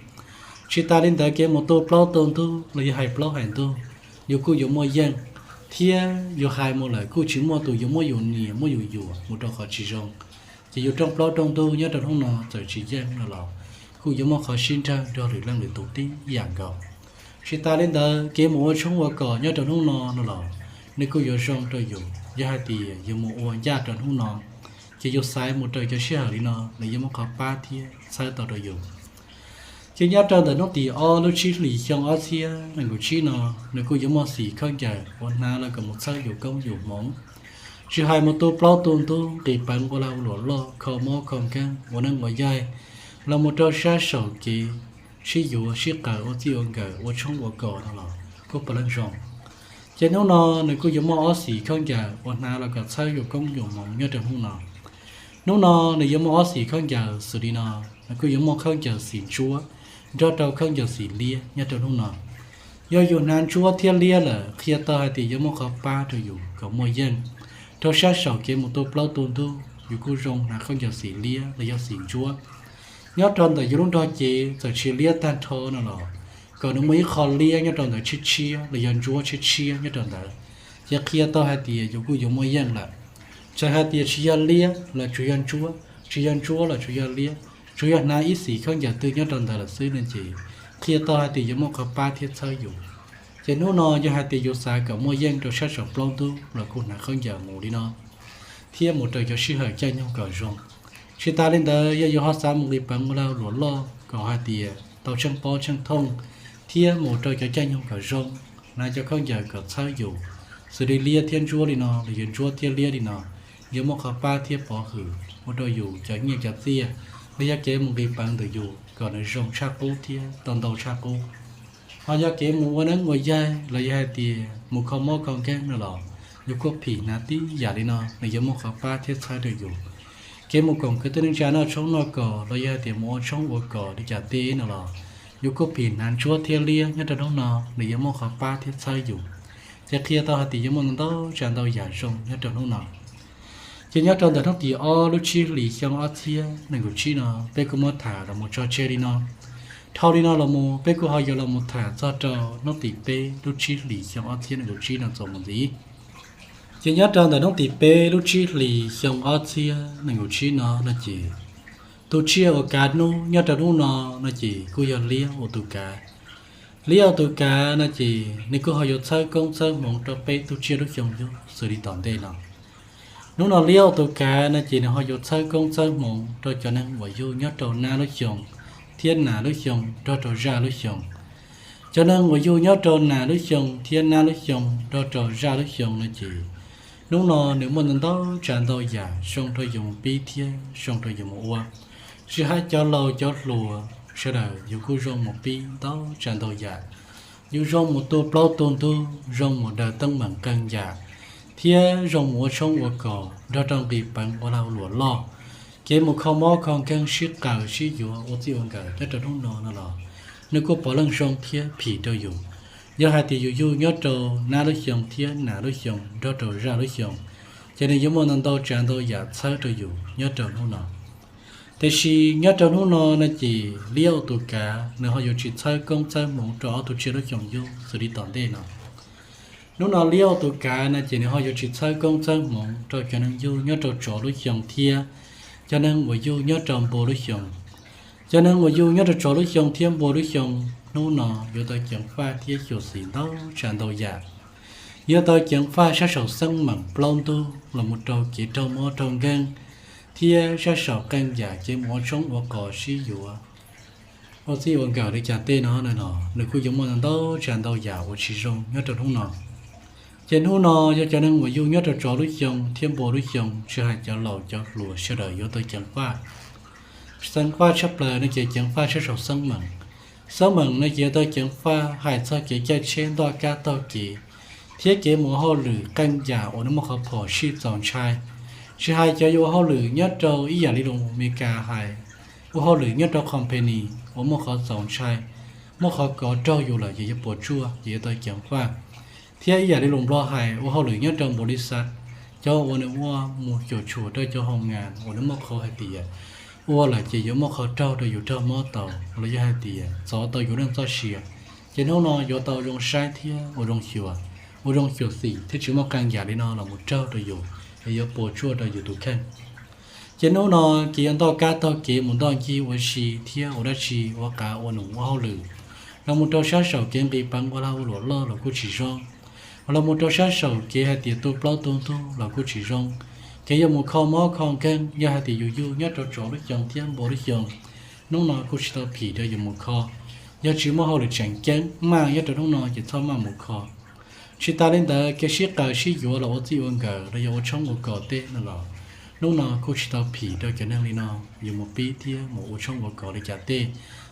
Tsis tas li ntawd kev mus tu plaub tu ntug los yog hais plaub hais ntug, yus kuj yuav muaj yeej, thiab yus hais mus lawm kuj tsis muaj tus yuav muab yus niam muab yus yuam mus rau qhov tsis zoo. Ces yus rooj plaub rooj ntug nyob rau hnub no txawm tsis yeej no los kuj yuav muaj qhov sib nrawg nrog lwm leej lwm tus tib yam nkaus. Tsis tas li ntawd kev mus ua tshoob ua kos nyob rau hnub no no los nws kuj yuav zoo rau yus yog hais tias yus mus ua ncaj rau hnub no, ces yus xaiv mus rau cov sij hawm li no los yeej muaj qhov pab thiab txhawb tau rau yus. Ces nyob rau ntawm hnub tim ob lub tsib hlis xyoo ob txhiab nees nkaum tsib no, nws kuj yuav muaj xim khaub ncaws uas hnav los kom mus txhawb yus koob yus hmoov. Tsis hais mus tu plaub tu ntug, nqis peev ua lag ua luam loj, kho mob kho nkeeg, ua neeb ua yaig, los mus rau sab saum kev sib yuav sib qawm ua txij ua nkawm ua tshoob ua kos no los kuj puav leej zoo. Ces hnub no nws kuj yuav muaj ob xim khaub ncaws uas hnav los kom txhawb yus koob yus hmoov nyob rau hnub no. Hnub no nws yuav muaj ob xim khaub ncaws xws li no, nws kuj yuav muaj khaub ncaws xim ntsuab nrog rau khaub ncaws xim liab nyob rau hnub no. Yog yus hnav ntsuab thiab liab lawm qhia tau hais tias yuav muaj qhov pab rau yus kom muaj yeej. Rau sab saum kev mus tu plaub tu ntug yus kuj zoo hnav khaub ncaws xim liab los yog xim ntsuab nyob rau ntawm yus lub nrog cev txawm tsis liab tag nrho no los kom nws muaj ib qho liab nyob rau ntawd tshiab tshiab los yog ntsuab tshiab tshiab nyob rau ntawd, ces qhia tau hais tias yus kuj yuav muaj yeej lawm. Txawm hais tias tsis yog liab los tsuas yog ntsuab, tsis yog ntsuab los tsuas yog liab, tsuas yog hnav ib xim khaub ncaws twg nyob rau ntawd lawm xwb no ces qhia tau hais tias yuav muaj qhov pab thiab txhawb yus. Ces hnub no yog hais tias yus xav kom muaj yeej rau sab saum plaub ntug los kuj hnav khaub ncaws mus li no thiab mus rau cov sij hawm caij nyoog kom zoo. Tsis tas li ntawd, yog yus ho xav mus nqis peev ua lag luam loj kom hais tias tau tsheej pob tsheej thooj thiab mus rau cov caij nyoog kom zoo, hnav cov khaub ncaws kom txhawb yus, xws li liab thiab ntsuab li no los yog ntsuab thiab liab li no, yuav muaj qhov pab thiab pov hwm ua rau yus cov nyiaj cov txiaj los yog kev mus nqis peev ntawm yus kom nws zoo tshaj qub thiab tau ntau tshaj qub. Ho yog kev mus ua neeb ua yaig los yog hais tias mus kho mob kho nkeeg no los yus kuj phim hnav tib yam li no, nws yuav muaj qhov pab thiab txhawb rau yus. Kev mus koom kwv tij neej tsa noj tshoob noj kos los yog hais tias mus ua tshoob ua kos li cas teb no los yus kuj phim hnav ntsuab thiab liab nyob rau hnub no, nws yuav muaj qhov pab thiab txhawb yus. Ces qhia tau hais tias yuav muaj ntau tsav ntau yam zoo nyob rau hnub no. Ces nyob rau ntawm hnub tim ob lub tsib hlis xyoo ob txhiab nees nkaum tsib no, peb kuj muab tham los mus tso tseg li no. Dhau li no los mus peb kuj ho yuav los mus tham txog rau hnub tim peb lub tsib hlis xyoo ob txhiab nees nkaum tsib no txuas mus ntxiv. Ces nyob rau ntawm hnub tim peb lub tsib hlis xyoo ob txhiab nees nkaum tsib no no ces tus tsiaj uas kav hnub nyob rau hnub no no ces kuj yog liab ua tus kav. Liab ua tus kav no ces nws kuj ho yuav txhawb koob txhawb hmoov rau peb tug tsiaj lub xyoo yug xws li tom ntej no. Hnub no liab ua tus kav no ces nws ho yuav txhawb koob txhawb hmoov rau cov neeg uas yug nyob rau nab lub xyoo thiab nas lub xyoo nrog rau zaj lub xyoo. Cov neeg uas yug nyob rau nas lub xyoo thiab nab lub xyoo nrog rau zaj lub xyoo no ces hnub no nws muaj ntau ntau tsav ntau yam zoo rau yus mus pib thiab zoo rau yus mus ua. Tsis hais cov laus cov hluas sawv daws yus kuj zoo mus pib ntau tsav ntau yam. Yus zoo mus tu plaub tu ntug, zoo mus daws teeb meem qee yam, thiab zoo mus ua tshoob ua kos nrog rau nqis peev ua lag luam loj. Kev mus kho mob kho nkeeg sib qaws sib yuav ua txij ua nkawm nyob rau hnub no no los nws kuj puav leej zoo thiab phim rau yus. Yog hais tias yus yug nyob rau nab lub xyoo thiab nas lub xyoo nrog rau zaj lub xyoo, ces nws yuav muaj ntau ntau tsav ntau yam txhawb rau yus nyob rau hnub no. Tiam sis nyob rau hnub no no ces liab ua tus kav nws ho yuav tsis txhawb koob txhawb hmoov rau ob tug tsiaj lub xyoo yug xws li tom ntej no. Hnub no liab ua tus kav no ces nws ho yuav tsis txhawb koob txhawb hmoov rau cov neeg yug nyob rau tsov lub xyoo thiab cov neeg uas yug nyob rau npua lub xyoo. Cov neeg uas yug nyob rau tsov lub xyoo thiab npua lub xyoo, hnub no yuav tau ceev faj thiab xyuam xim ntau tsav ntau yam. Yuav tau ceev faj sab saum xeeb meem plaub ntug los mus rau kev raug mob raug nkeeg, thiab sab saum qee yam kev mus ua tshoob ua kos sib yuav ua txij ua nkawm li cas tej no no los nws kuj yuav muaj ntau tsav ntau yam uas tsis zoo nyob rau hnub no. Ces hnub no yog cov neeg uas yug nyob rau tsov lub xyoo thiab npua lub xyoo, tsis hais cov laus cov hluas sawv daws yuav tau ceev faj. Ceev faj tshaj plaws no ces ceev faj sab saum xeeb meem. Xeeb meem no ces yuav tau ceev faj hais txog kev caij tsheb ntoj kab taug kev, thiab kev mus ua hauj lwm qee yam uas nws muaj qhov phom sij txaus ntshai. Tsis hais cov yuav ua hauj lwm nyob rau ib yam li lus Amelikas hais, ua hauj lwm nyob rau company uas muaj qhov txaus ntshai, muaj qhov kov raug yus lawm ces yuav puas tsuaj ces yuav tau ceev faj. Thiab ib yam li lus Nplog hais ua hauj lwm nyob rau npaum li xav, cov uas nws ua mus cuam tshuam rau cov hoo ngas uas nws muaj qhov hais tias ua lawm ces yuav muaj qhov raug rau yus raug mob tau, los yog hais tias txov tau yus neej txoj sia. Ces hnub no yuav tau zoo saib thiab ua zoo xyuam, ua zoo xyuam xim thiab tsis muaj qee yam li no los mus raug rau yus es yuav puas tsuaj rau yus tus kheej. Ces hnub no kev yuav ntoj kab taug kev mus ntoj ncig ua si thiab ua dab tsi ua qav ua num ua hauj lwm, los mus rau sab saum kev nqis peev ua lag ua luam loj los kuj tsis zoo, los mus rau sab saum kev hais tias tu plaub tu ntug los kuj tsis zoo. Kev yuav mus kho mob kho nkeeg yog hais tias yus yug nyob rau tsov lub xyoo thiab npua lub xyoo, hnub no kuj tsis tau phim rau yus mus kho. Yog tsis muaj hauj lwm tseem ceeb maj nyob rau hnub no ces txhob maj mus kho. Tsis tas li ntawd kev sib qaws sib yuav los ua txij ua nkawm los yog ua tshoob ua kos tej no los hnub no kuj tsis tau phim rau cov neeg li no, yus mus pib thiab mus ua tshoob ua kos li cas tej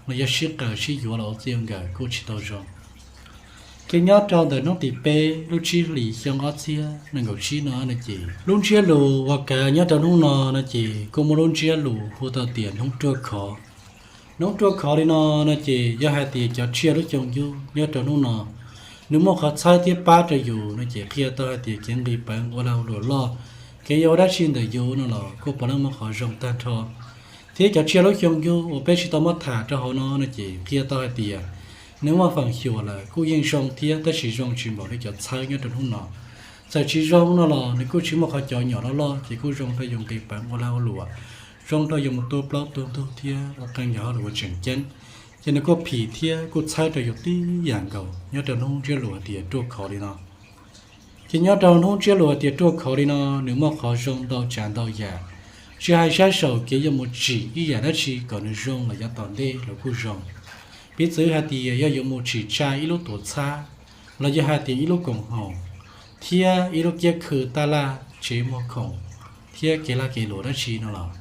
los yog sib qaws sib yuav los ua txij ua nkawm kuj tsis tau zoo. Ces nyob rau ntawm hnub tim peb lub tsib hlis xyoo ob txhiab nees nkaum tsib no no ces lub ntsiab lus uas kav nyob rau hnub no no ces kuj muaj lub ntsiab lus hu tau tias hnub ruaj khov. Hnub ruaj khov li no no ces yog hais tias cov tsiaj lub xyoo yug nyob rau hnub no nws muaj qhov txhawb thiab pab rau yus no ces qhia tau hais tias kev nqis peev ua lag luam loj, kev yuav ua dab tsi ntawm yus no los kuj puav leej muaj qhov zoo tag nrho. Thiab cov tsiaj lub xyoo yug uas peb tsis tau muab tham rau hauv no no ces qhia tau hais tias nws muaj feem xyuam lawm kuj yeej zoo thiab tab sis zoo tsis npaum li cov txhawb nyob rau hnub no. Txawm tsis zoo no los nws kuj tsis muaj qhov cov nyom loj loj ces kuj zoo rau yus nqis peev ua lag ua luam, zoo rau yus mus tu plaub tu ntug thiab ua qee yam hauj lwm uas tseem ceeb. Ces nws kuj phim thiab kuj txhawb rau yus tib yam nkaus nyob rau hnub ntsiab lus hais tias ruaj khov li no. Ces nyob rau hnub ntsiab lus hais tias ruaj khov li no nws muaj qhov zoo ntau tsav ntau yam. Tsis hais sab saum kev yuav mus tsim ib yam dab tsi kom nws zoo los yav tom ntej los kuj zoo. Piv txwv hais tias yog yuav mus tsim tsa ib lub tuam txhab, los yog hais tias ib lub koom haum, thiab ib lub kiab khw taj laj tsev muag khoom, thiab kev lag kev luam dab tsi no los,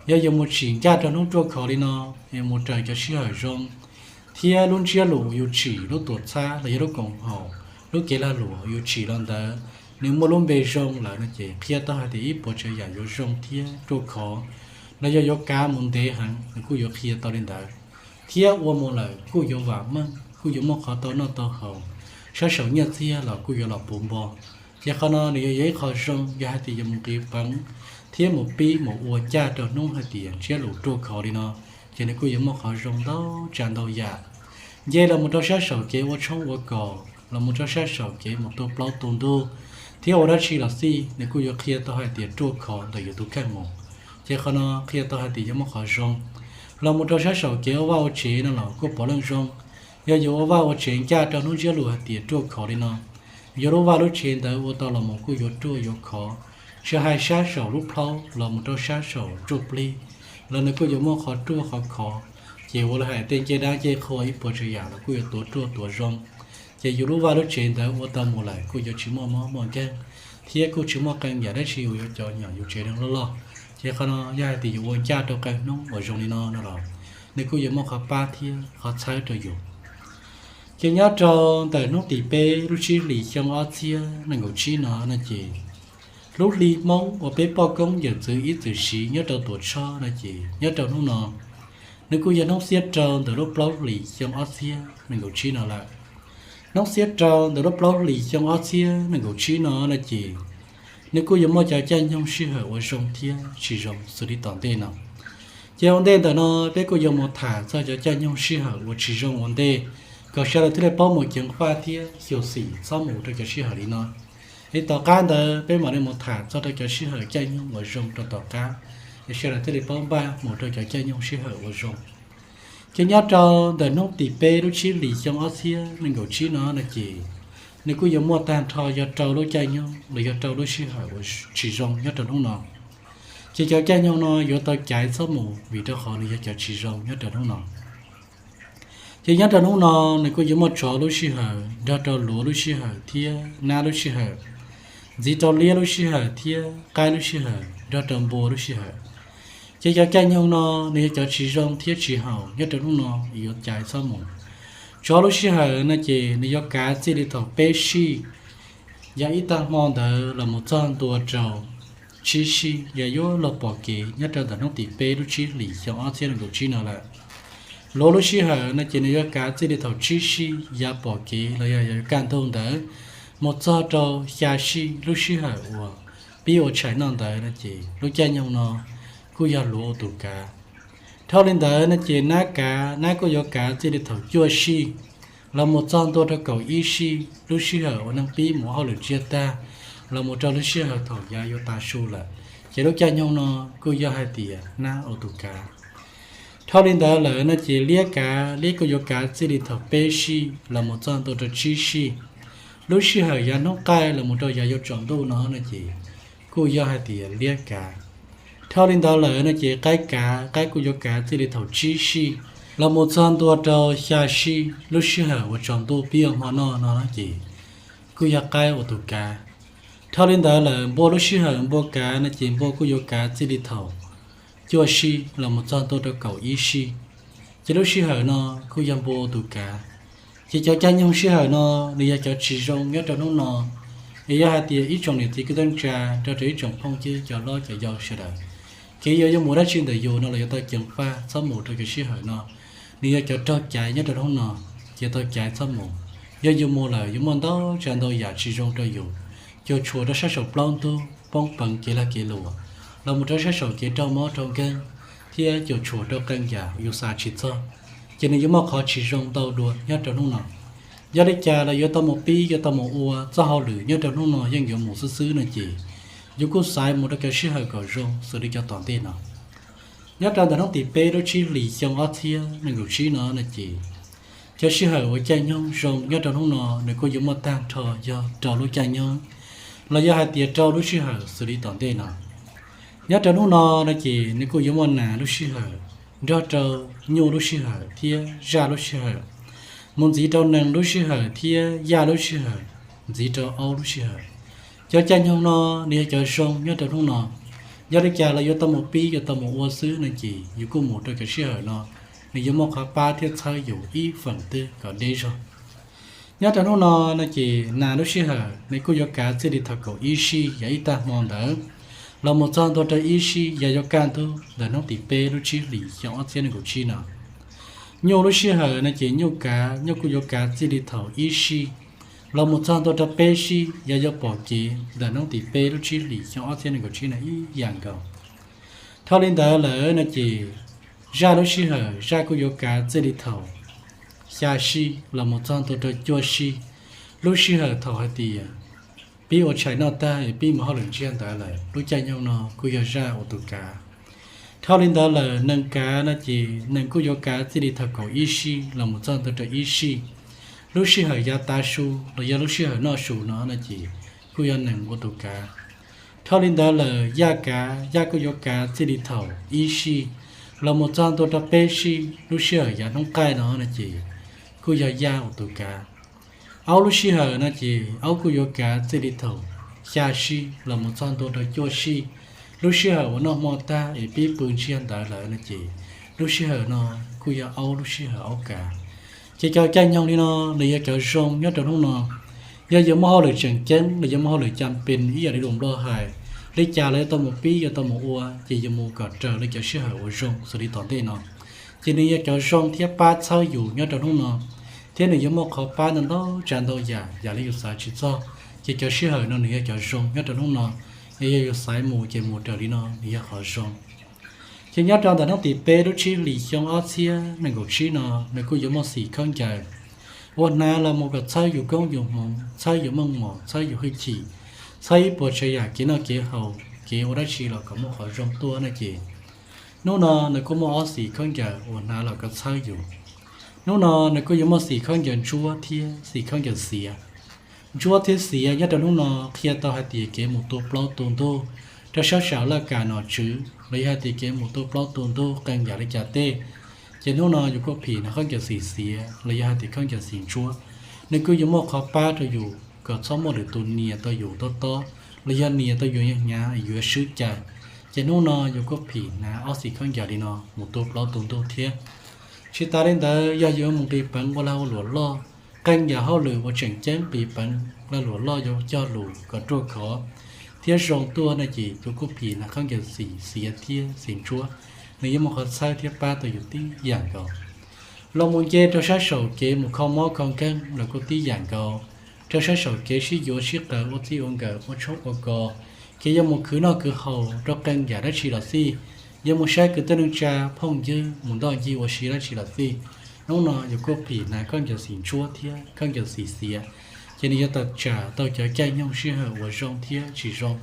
yog yuav mus tsim ncaj rau hnub ruaj khov li no, yuav mus raws cov sij hawm zoo, thiab lub ntsiab lus uas yus tsim lub tuam txhab los yog lub koom haum, lub kev lag luam uas yus tsim los ntawd, nws muaj lub npe zoo lawm no ces qhia tau hais tias ib puas tsav yam yuav zoo thiab ruaj khov, los yog yuav kav mus ntev heev, nws kuj yuav qhia tau li ntawd. Thiab ua mus lawm kuj yuav vam meej, kuj yuav muaj qhov tau noj tau haus, sab saum nyiaj txiag los kuj yuav los puv npo. Ces qhov no nws yog yog ib qho zoo, yog hais tias yuav mus nqis peev thiab mus pib mus ua ncaj rau hnub hais tias ntsiab lus ruaj khov li no, ces nws kuj yuav muaj qhov zoo ntau tsav ntau yam. Nce los mus rau sab saum kev ua tshoob ua kos, los mus rau sab saum kev mus tua plaub tua ntug, thiab ua dab tsi los xij, nws kuj yuav qhia tau hais tias ruaj khov ntawm yus tus kheej mus. Ces qhov no qhia tau hais tias yuav muaj qhov zoo. Los mus rau sab saum kev ua vaj ua tsev no los kuj puav leej zoo. Yog yuav ua vaj ua tsev ncaj rau hnub ntsiab lus hais tias ruaj khov li no, yuav lub vaj lub tsev ntawd ua tau los mus kuj yuav ruaj yuav khov. Tsis hais sab saum lub plhaub los mus rau sab saum ntsuj plig los nws kuj yuav muaj qhov ruaj qhov khov. Ces ua li hais tej ncej dab ncej qhua ib puas tsav yam los kuj yuav tuav ruaj tuav zoo. Ces yus lub vaj lub tsev ntawd ua tau mus lawm kuj yuav tsis muaj mob muaj nkeeg, thiab kuj tsis muaj qee yam dab tsi uas yuav cov nyom yus tsev neeg loj loj. Ces qhov no yog hais tias yus ua ncaj rau qee hnub uas zoo li no no los, nws kuj yuav muaj qhov pab thiab qhov txhawb rau yus. Ces nyob rau ntawm hnub tim peb lub tsib hlis xyoo ob txhiab nees nkaum tsib no no ces, lub hli Hmoob uas peb poj koob yawm txwv ib txwm siv nyob rau Tuam Tshoj no ces nyob rau hnub no, nws kuj yog hnub xiab rau ntawm lub plaub hlis xyoo ob txhiab nees nkaum tsib no lawm. Hnub xiab rau ntawm lub plaub hlis xyoo ob txhiab nees nkaum tsib no no ces, nws kuj yuav muaj cov caij nyoog sij hawm uas zoo thiab tsis zoo xws li tom ntej no. Ces ua ntej ntawm no peb kuj yuav mus tham txog cov caij nyoog sij hawm uas tsis zoo ua ntej, kom sawv daws thiaj li paub mus ceev faj thiab xyuam xim txhob mus rau cov sij hawm li no. Es tom qab ntawd peb mam li mus tham txog rau cov sij hawm caij nyoog uas zoo rau tom qab, es sawv daws thiaj li paub npaj mus rau cov caij nyoog sij hawm uas zoo. Ces nyob rau ntawm hnub tim peb lub tsib hlis xyoo ob txhiab nees nkaum tsib no no ces, nws kuj yuav muaj tag nrho yog rau lub caij nyoog los yog rau lub sij hawm uas tsis zoo nyob rau hnub no. Ces cov caij nyoog no yuav tau caiv txhob mus vim rau qhov nws yog cov tsis zoo nyob rau hnub no. Ces nyob rau hnub no, nws kuj yuav muaj tsov lub sij hawm nrog rau luav lub sij hawm thiab nab lub sij hawm, ntxiv rau liab lub sij hawm thiab qaib lub sij hawm nrog rau npua lub sij hawm. Ces cov caij nyoog no, nws yog cov tsis zoo thiab tsis haum nyob rau hnub no, yuav caiv txhob mus. Tsov lub sij hawm no ces nws yuav kav txij li thaum peb sij yav ib tag hmo ntawd los mus txog ntua rau tsib sij yav yuav luag pom kev nyob rau ntawm hnub tim peb lub tsib hlis xyoo ob txhiab nees nkaum tsib no lawm. Luav lub sij hawm no ces nws yuav kav txij li thaum tsib sij yav pom kev los yog yav kaj ntug ntawd mus txog rau xya sij lub sij hawm uas pib ua tshais noj ntawd no ces lub caij nyoog no kuj yog luav ua tus kav. Dhau li ntawd no ces nab kav, nab kuj yuav kav txij li thaum cuaj sij los mus txog ntua rau kaum ib sij lub sij hawm uas neeg pib mus hauj lwm tsiag tag los mus rau lub sij hawm thaum yav yuav tav su lawm, ces lub caij nyoog no kuj yog hais tias nab ua tus kav. Dhau li ntawd lawm no ces liab kav, liab kuj yuav kav txij li thaum peb sij los mus txog ntua rau tsib sij lub sij hawm yav hnub qaij los mus rau yav yuav tsaus ntuj no no ces kuj yog hais tias liab kav. Dhau li ntawd lawm no ces qaib kav, qaib kuj yuav kav txij li thaum tsib sij los mus txog ntua rau xya sij lub sij hawm uas tsaus ntuj pib ua hmo noj no ces kuj yog qaib ua tus kav. Dhau li ntawd lawm npua lub sij hawm npua kav no ces npua kuj yuav kav txij li thaum cuaj sij los mus txog ntua rau kaum ib sij, ces lub sij hawm no kuj yog npua ua tus kav. Ces cov caij nyoog sij hawm no nws yog cov tsis zoo nyob rau hnub no, es yog hais tias ib tsoom niam txiv kwv tij neej tsa nrog rau ib tsoom phooj ywg cov hlob cov yau sawv daws, kev yuav yuav mus dab tsi ntawm yus no los yuav tau ceev faj txhob mus rau cov sij hawm no. Nws yog cov raug caiv nyob rau hnub no, ces tau caiv txhob mus. Yog yus mus lawm yuav muaj ntau tsav ntau yam tsis zoo rau yus, cuam tshuam rau sab saum plaub ntug poob peev kev lag kev luam, los mus rau sab saum kev raug mob raug nkeeg, thiab cuam tshuam rau qee yam yus xav tsis txog, ces nws yuav muaj qhov tsis zoo ntau dua nyob rau hnub no. Yog li cas los yuav tau mus pib yuav tau mus ua txoj hauj lwm nyob rau hnub no yeej yuav mus xwb xwb no ces, yus kuj xaiv mus rau cov sij hawm kom zoo xws li cov tom ntej no. Nyob rau ntawm hnub tim peb lub tsib hlis xyoo ob txhiab nees nkaum tsib no no ces, cov sij hawm uas caij nyoog zoo nyob rau hnub no nws kuj yuav muaj tag nrho yog rau lub caij nyoog, los yog hais tias rau lub sij hawm xws li tom ntej no. Nyob rau hnub no no ces nws kuj yuav muaj nas lub sij hawm, nrog rau nyuj lub sij hawm thiab zaj lub sij hawm, mus ntxiv rau nees lub sij hawm thiab yaj lub sij hawm, ntxiv rau aub lub sij hawm. Cov caij nyoog no nws yog cov zoo nyob rau hnub no. Yog li cas los yuav tau mus pib yuav tau mus ua xwb no ces yus kuj mus rau cov sij hawm no, nws yuav muaj qhov pab thiab txhawb yus ib feem twg kom deb zog. Nyob rau hnub no no ces nas lub sij hawm nws kuj yuav kav txij li thaum kaum ib sij yog ib tag hmo ntawd los mus txog ntua rau ib sij yog yuav kaj ntug ntawm hnub tim peb lub tsib hlis xyoo ob txhiab nees nkaum tsib no. Nyuj lub sij hawm no ces nyuj kav, nyuj kuj yuav kav txij li thaum ib sij los mus txog ntua rau peb sij yog yuav pom kev ntawm hnub tim peb lub tsib hlis xyoo ob txhiab nees nkaum tsib no ib yam nkaus. Dhau li ntawd lawm no ces zaj lub sij hawm zaj kuj yuav kav txij li thaum xya sij los mus txog ntua rau cuaj sij, lub sij hawm thaum hais tias pib ua tshais noj tag es pib mus hauj lwm ntsiag ntawd lawm, lub caij nyoog no kuj yog zaj ua tus kav. Dhau li ntawd lawm nees kav no ces nees kuj yuav kav txij li thaum kaum ib sij los mus txog ntua rau ib sij, lub sij hawm yav tav su los yog lub sij hawm noj su no no ces kuj yog nees ua tus kav. Dhau li ntawd lawm yaj kav, yaj kuj yuav kav txij li thaum ib sij los mus txog ntua rau peb sij, lub sij hawm yav hnub qaij no no ces kuj yog yaj ua tus kav. Aub lub sij hawm no ces aub kuj yuav kav txij li thaum xya sij los mus txog ntua rau cuaj sij, lub sij hawm uas noj hmo tag es pib pw ntsiag ntawd lawm no ces lub sij hawm no kuj yog aub lub sij hawm aub kav. Ces cov caij nyoog li no nws yog cov zoo nyob rau hnub no. Yog yuav muaj hauj lwm tseem ceeb los yuav muaj hauj lwm cas pes ib yam li lus Nplog hais, li cas los yuav tau mus pib yuav tau mus ua ces yuav mus kom raws li cov sij hawm uas zoo xws li tom ntej no. Ces nws yog cov zoo thiab pab txhawb yus nyob rau hnub no, thiab nws yuav muaj qhov pab ntau ntau tsav ntau yam yam li yus xav tsis txog. Ces cov sij hawm no nws yog cov zoo nyob rau hnub no, es yog yus xaiv mus ces mus raws li no nws yog qhov zoo. Ces nyob rau ntawm hnub tim peb lub tsib hlis xyoo ob txhiab nees nkaum tsib no nws kuj yuav muaj xim khaub ncaws uas hnav los mus kom txhawb yus koob yus hmoov, txhawb yus meej mom, txhawb yus hwj chim, txhawb ib puas tsav yam kev noj kev haus, kev ua dab tsi los kom muaj qhov zoo tuaj no ces hnub no nws kuj muaj ob xim khaub ncaws uas hnav los kom txhawb yus. Hnub no nws kuj yuav muaj xim khaub ncaws ntsuab thiab xim khaub ncaws xiav. Ntsuab thiab xiav nyob rau hnub no qhia tau hais tias kev mus tu plaub tu ntug rau sab saum laj kam nom tswv los yog hais tias kev mus tu plaub tu ntug qee yam li cas tej, ces hnub no yus kuj phim hnav khaub ncaws xim xiav los yog hais tias khaub ncaws xim ntsuab. Nws kuj yuav muaj qhov pab rau yus kom txhob muaj lwm tus nias tau yus tob tob los yog nias tau yus hnyav hnyav yuav swb cai. Ces hnub no yus kuj phim hnav ob xim khaub ncaws li no mus tu plaub tu ntug thiab. Tsis tas li ntawd yog yuav mus nqis peev ua lag ua luam loj, qee yam hauj lwm uas tseem ceeb nqis peev lag luam loj yuav cog lus kom ruaj khov thiab zoo tuaj no ces yus kuj phim hnav khaub ncaws xim xiav thiab xim ntsuab, nws yuav muaj qhov txhawb thiab pab tau yus tib yam nkaus. Los mus nce rau sab saum kev mus kho mob kho nkeeg los kuj tib yam nkaus. Rau sab saum kev sib yuav sib qawm ua txij ua nkawm ua tshoob ua kos, kev yuav mus khwv noj khwv haus rau qee yam dab tsi los xij, yuav mus saib kwv tij neej tsa phooj ywg mus ntoj ncig ua si dab tsi los xij, hnub no yus kuj phim hnav khaub ncaws xim ntsuab thiab khaub ncaws xim xiav, ces nws yuav tau tsam tau cov caij nyoog sij hawm uas zoo thiab tsis zoo,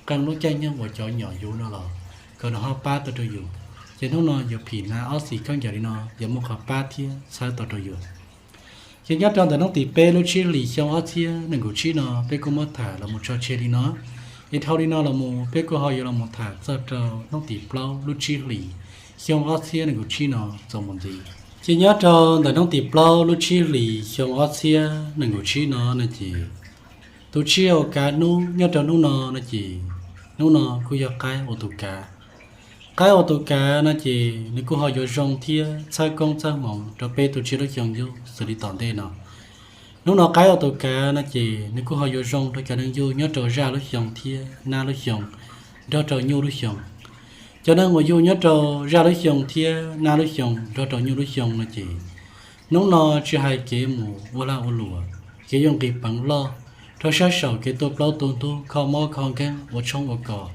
qee lub caij nyoog uas cov nyom yus no los kom nws ho pab tau rau yus. Ces hnub no yus phim hnav ob xim khaub ncaws li no yuav muaj qhov pab thiab txhawb tau rau yus. Ces nyob rau ntawm hnub tim peb lub tsib hlis xyoo ob txhiab nees nkaum tsib no peb kuj muab tham los mus tso tseg li no. Es dhau li no los mus peb kuj ho yuav los mus tham txog rau hnub tim plaub lub tsib hlis xyoo ob txhiab nees nkaum tsib no txuas mus ntxiv. Ces nyob rau ntawm hnub tim plaub lub tsib hlis xyoo ob txhiab nees nkaum tsib no no ces tus tsiaj uas kav hnub nyob rau hnub no no ces hnub no kuj yog qaib ua tus kav. Qaib ua tus kav no ces nws kuj ho yuav zoo thiab txhawb koob txhawb hmoov rau peb tus tsiaj lub xyoo yug xws li tom ntej no. Hnub no qaib ua tus kav no ces nws kuj ho yuav zoo rau cov neeg yug nyob rau zaj lub xyoo thiab nab lub xyoo nrog rau nyuj lub xyoo. Cov neeg uas yug nyob rau zaj lub xyoo thiab nab lub xyoo nrog rau nyuj lub xyoo no ces hnub no tsis hais kev mus ua lag ua luam, kev yuav nqis peev loj, rau sab saum kev tu plaub tu ntug kho mob kho nkeeg ua tshoob ua kos,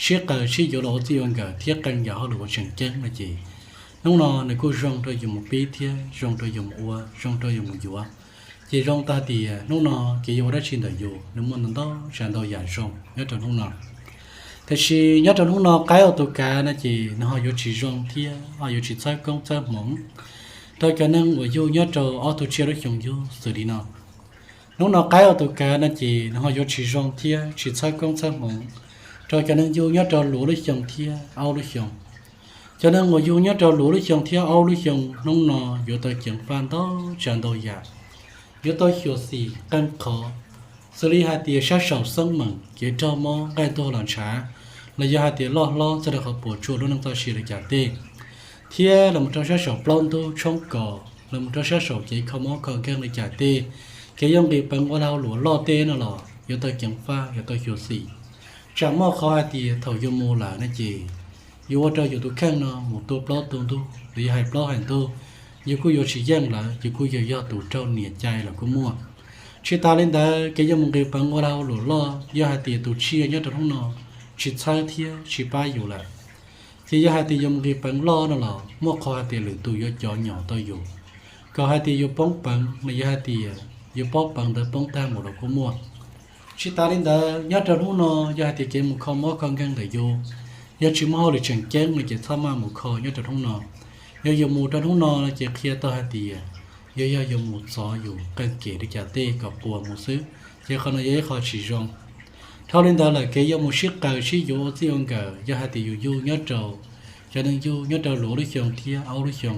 sib qawm sib yuav los ua txij ua nkawm thiab qee yam hauj lwm uas tseem ceeb no ces hnub no nws kuj zoo rau yus mus pib thiab zoo rau yus mus ua, zoo rau yus mus yuav. Ces zoo tau hais tias hnub no kev yuav ua dab tsi ntawm yus nws muaj ntau ntau tsav ntau yam zoo nyob rau hnub no. Tiam sis nyob rau hnub no qaib ua tus kav no ces nws ho yuav tsis zoo thiab ho yuav tsis txhawb koob txhawb hmoov rau cov neeg uas yug nyob rau ob tug tsiaj lub xyoo yug xws li no. Hnub no qaib ua tus kav no ces nws ho yuav tsis zoo thiab tsis txhawb koob txhawb hmoov rau cov neeg yug nyob rau luag lub xyoo thiab aub lub xyoo. Cov neeg uas yug nyob rau luag lub xyoo thiab aub lub xyoo hnub no yuav tau ceev faj ntau tsav ntau yam, yuav tau xyuam xim qee qhov, xws li hais tias sab saum xeeb meem, kev raug mob, nqaij ntuag los ntshav, los yog hais tias loj hlob txog rau qhov puas tsuaj lub neej txoj sia li cas tej, thiab los mus rau sab saum plaub ntug tshoob kos, los mus rau sab saum kev kho mob kho nkeeg li cas tej, kev yuav nqis peev ua lag luam loj tej no los yuav tau ceev faj, yuav tau xyuam xim. Tsam muaj qhov hais tias thaum yus mus lawm no ces yus ua rau yus tus kheej no mus tua plaub tua ntug los yog hais plaub hais ntug, yus kuj yuav tsis yeej lawv, yus kuj yuav yog tus raug niam cai los kuj muaj. Tsis tas li ntawd, kev yuav mus nqis peev ua lag luam loj, yog hais tias tus tsiaj nyob rau hnub no tsis txhawb thiab tsis pab yus lawm, ces yog hais tias yuav mus nqis peev loj no los muaj qhov hais tias lwm tus yuav cov nyom tau yus, kom hais tias yus poob peev los yog hais tias yus poob peev ntawd poob tag mus los kuj muaj. Tsis tas li ntawd, nyob rau hnub no yog hais tias kev mus kho mob kho nkeeg ntawm yus, yog tsis muaj hauj lwm tseem ceeb no ces txhob maj mus kho nyob rau hnub no. Yog yus mus rau hnub no no ces qhia tau hais tias yog, yog yus mus txov yus qee kem li cas tej kom puas mus xwb, ces qhov no yog ib qho tsis zoo. Dhau li ntawd lawm, kev yuav mus sib qaws sib yuav ua txij ua nkawm, yog hais tias yus yug nyob rau, cov neeg yug nyob rau luag lub xyoo thiab aub lub xyoo,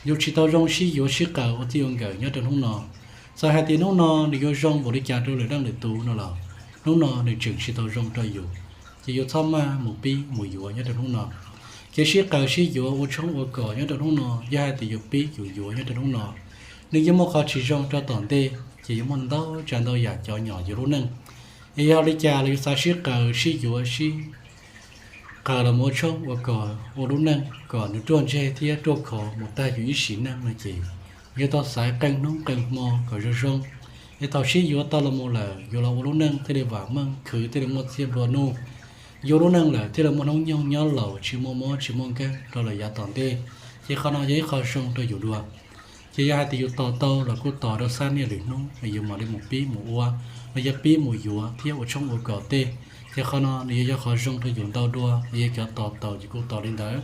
yus tsis tau zoo sib yuav sib qaws ua txij ua nkawm nyob rau hnub no. Txawm hais tias hnub no nws yuav zoo npaum li cas rau lwm leej lwm tus no los, hnub no nws tseem tsis tau zoo rau yus, ces yus txhob maj mus pib mus yuav nyob rau hnub no. Kev sib qaws sib yuav ua tshoob ua kos nyob rau hnub no, yog hais tias yus pib yus yuav nyob rau hnub no, nws yuav muaj qhov tsis zoo rau tom ntej, ces yuav muaj ntau tsav ntau yam cov nyom yus lub neej. Es yog li cas los yus xav sib qaws sib yuav sib qaws los mus ua tshoob ua kos ua lub neej kom nws ruaj ntseg thiab ruaj khov mus tag yus ib sim neej no ces yuav tau xaiv qee hnub qee hmo kom zoo zoo, es thaum sib yuav tau los mus lawm, yuav los ua lub neej thiaj li vam meej, khwv thiaj li muaj txiaj nplua nuj, yuav lub neej lawm thiaj li muaj hnub nyoog nyob laus tsis muaj mob tsis muaj nkeeg rau lawm yav tom ntej, ces qhov no yog ib qho zoo rau yus dua. Ces yog hais tias yus tos tau los kuj tos rau xab niaj lwm hnub es yus mam li mus pib mus ua, los yog pib mus yuav thiab ua tshoob ua kos tej, ces qhov no nws yuav yog qhov zoo rau yus ntau dua, es yog cov tos tau ces kuj tos li ntawd.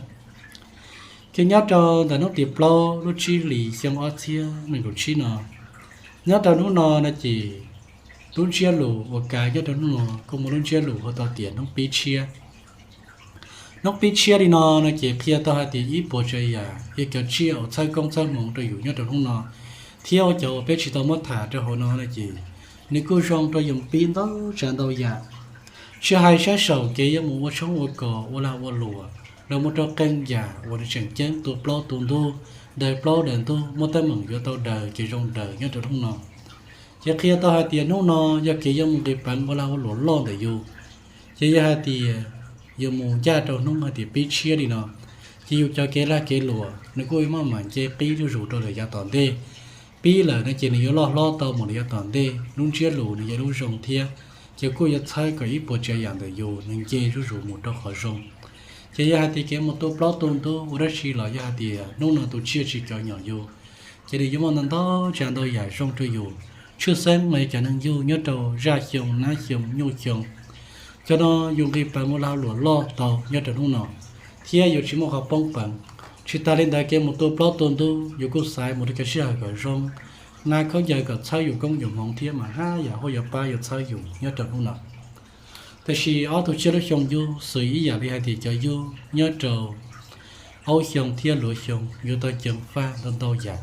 Ces nyob rau ntawm hnub tim plaub lub tsib hlis xyoo ob txhiab nees nkaum tsib no, nyob rau hnub no no ces lub ntsiab lus uas kav nyob rau hnub no kuj muaj lub ntsiab lus hu tau tias hnub pib tshiab. Hnub pib tshiab li no no ces qhia tau hais tias ib puas tsav yam yog cov tsiaj uas txhawb koob txhawb hmoov rau yus nyob rau hnub no, thiab ua cov uas peb tsis tau muab tham rau hauv no no ces nws kuj zoo rau yus pib ntau tsav ntau yam. Tsis hais sab saum kev yuav mus ua tshoob ua kos ua lag ua luam los mus rau qee yam uas nws tseem ceeb tua plaub tua ntug, daws plaub daws ntug, muaj teeb meem yuav tau daws ces zoo daws nyob rau hnub no. Ces qhia tau hais tias hnub no yog kev yuav mus nqis peev ua lag ua luam loj ntawm yus. Ces yog hais tias yus mus ncaj rau hnub hais tias pib tshiab li no, ces yus cov kev lag kev luam nws kuj muaj mam nce qib zuj zus rau lawm yav tom ntej. Pib lawm no ces nws yuav loj hlob tau mus lawm yav tom ntej, lub ntsiab lus nws yog lub zoo thiab, ces kuj yuav txhawb kom ib puas tsav yam ntawm yus nws nce zuj zus mus rau qhov zoo. Ces yog hais tias kev mus tua plaub tua ntug ua dab tsi los yog hais tias hnub no tus tsiaj tsis cov nyom yus, ces nws yuav muaj ntau ntau tsav ntau yam zoo rau yus. Tshwj xeeb mas yog cov neeg yug nyob rau zaj xyoo, nab xyoo, nyuj xyoo, cov no yus nqis peev ua lag luam loj tau nyob rau hnub no, thiab yus tsis muaj qhov poob peev. Tsis tas li ntawd kev mus tua plaub tua ntug yus kuj xaiv mus rau cov sij hawm kom zoo, hnav khaub ncaws kom txhawb yus koob yus hmoov thiab mas haj yam yuav pab yuav txhawb yus nyob rau hnub no. Tiam sis ob tug tsiaj lub xyoo yug xws ib yam li hais tias cov yug nyob rau aub xyoo thiab luav xyoo yuav tau ceev faj ntau ntau yam.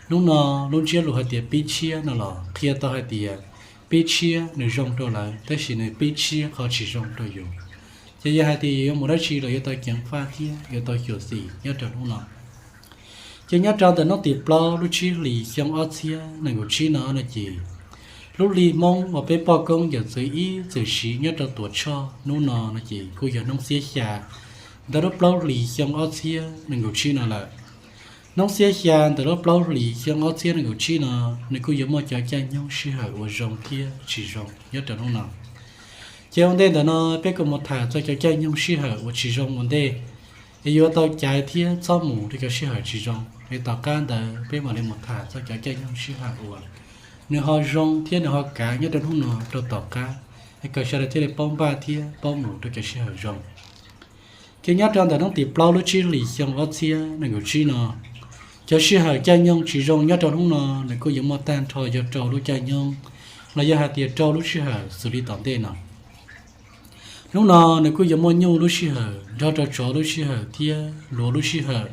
Hnub no lub ntsiab lus hais tias pib tshiab no los qhia tau hais tias pib tshiab nws zoo rau lawv, tab sis nws pib tshiab qhov tsis zoo rau yus. Ces yog hais tias yus yuav mus dab tsi los yuav tau ceev faj thiab yuav tau xyuam xim nyob rau hnub no. Ces nyob rau ntawm hnub tim plaub lub tsib hlis xyoo ob txhiab nees nkaum tsib no no ces lub hli Hmoob uas peb poj koob yawm txwv ib txwm siv nyob rau Tuam Tshoj hnub no no ces kuj yog hnub xiab xya ntawm lub plaub hlis xyoo ob txhiab nees nkaum tsib no lawm. Hnub xiab xya ntawm lub plaub hlis xyoo ob txhiab nees nkaum tsib no, nws kuj yuav muaj cov caij nyoog sij hawm uas zoo thiab tsis zoo nyob rau hnub no. Ces ua ntej ntawm no peb kuj mus tham txog cov caij nyoog sij hawm uas tsis zoo ua ntej, es yuav tau caiv thiab txhob mus rau cov sij hawm tsis zoo, es tom qab ntawd peb mam li mus tham txog cov caij nyoog sij hawm uas nws ho zoo thiab nws ho kav nyob rau hnub no rau tom qab, es kom sawv daws thiaj li paub npaj thiab paub mus rau cov sij hawm zoo. Ces nyob rau ntawm hnub tim plaub lub tsib hlis xyoo ob txhiab nees nkaum tsib no, cov sij hawm caij nyoog tsis zoo nyob rau hnub no nws kuj yuav muaj tag nrho yog rau lub caij nyoog, los yog hais tias rau lub sij hawm xws li tom ntej no. Hnub no nws kuj yuav muaj nyuj lub sij hawm, nrog rau tsov lub sij hawm thiab luav lub sij hawm,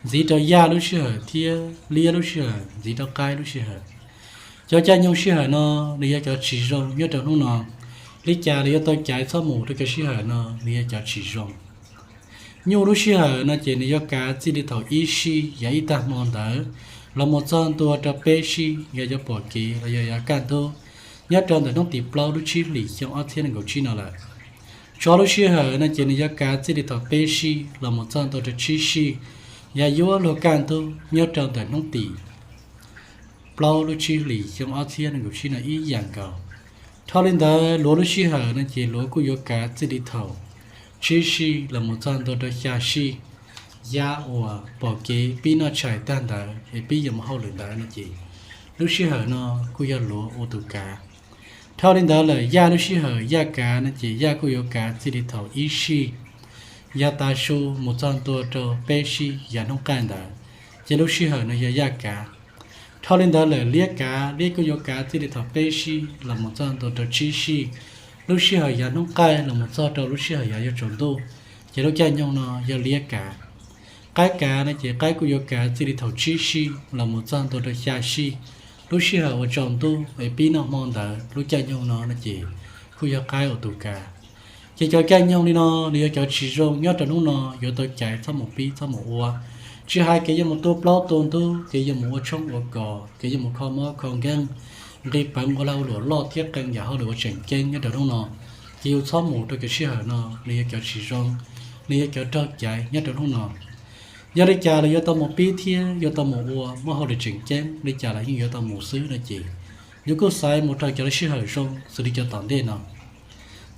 ntxiv rau yaj lub sij hawm thiab liab lub sij hawm, ntxiv rau qaib lub sij hawm. Cov caij nyoog sij hawm no nws yog cov tsis zoo nyob rau hnub no. Li cas los yuav tau caiv txhob mus rau cov sij hawm no nws yog cov tsis zoo. Nyuj lub sij hawm no ces nws yuav kav txij li thaum ib sij yav ib tag hmo ntawd los mus txog ntua rau peb sij yog yuav pom kev los yog yuav kaj ntug nyob rau ntawm hnub tim plaub lub tsib hlis xyoo ob txhiab nees nkaum tsib no lawm. Tsov lub sij hawm no ces nws yuav kav txij li thaum peb sij los mus txog ntua rau tsib sij yog yuav luag kaj ntug nyob rau ntawm hnub tim plaub lub tsib hlis xyoo ob txhiab nees nkaum tsib no ib yam nkaus. Dhau li ntawd luav lub sij hawm no ces luav kuj yuav kav txij li thaum tsib sij los mus txog ntua rau xya sij, yav uas pom kev pib noj tshais tag ntawd es pib yuav mus hauj lwm ntawd no ces lub sij hawm no kuj yog luav ua tus kav. Dhau li ntawd lawm yaj lub sij hawm yaj kav no ces yaj kuj yuav kav txij li thaum ib sij yav tav su mus txog ntua rau peb sij yav hnub qaij ntawd, ces lub sij hawm no yog yaj kav. Dhau li ntawd lawm liab kav, liab kuj yuav kav txij li thaum peb sij los mus txog ntua rau tsib sij, lub sij hawm yav hnub qaij los mus txog rau lub sij hawm yav yuav tsaus ntuj, ces lub caij nyoog no yog liab kav. Qaib kav no ces qaib kuj yuav kav txij li thaum tsib sij los mus txog ntua rau xya sij, lub sij hawm uas tsaus ntuj es pib noj hmo ntawd lub caij nyoog no no ces kuj yog qaib ua tus kav. Ces cov caij nyoog li no nws yog cov tsis zoo nyob rau hnub no, yuav tau caiv txhob mus pib txhob mus ua. Tsis hais kev yuav mus tua plaub tua ntug, kev yuav mus ua tshoob ua kos, kev yuav mus kho mob kho nkeeg, nqis peev ua lag ua luam loj thiab qee yam hauj lwm uas tseem ceeb nyob rau hnub no, ces yus txhob mus rau cov sij hawm no, nws yog cov tsis zoo, nws yog cov raug caiv nyob rau hnub no. Yog li cas los yuav tau mus pib thiab yuav tau mus ua, muaj hauj lwm tseem ceeb li cas los yeej yuav tau mus xwb no ces yus kuj xaiv mus rau cov sij hawm zoo xws li cov tom ntej no.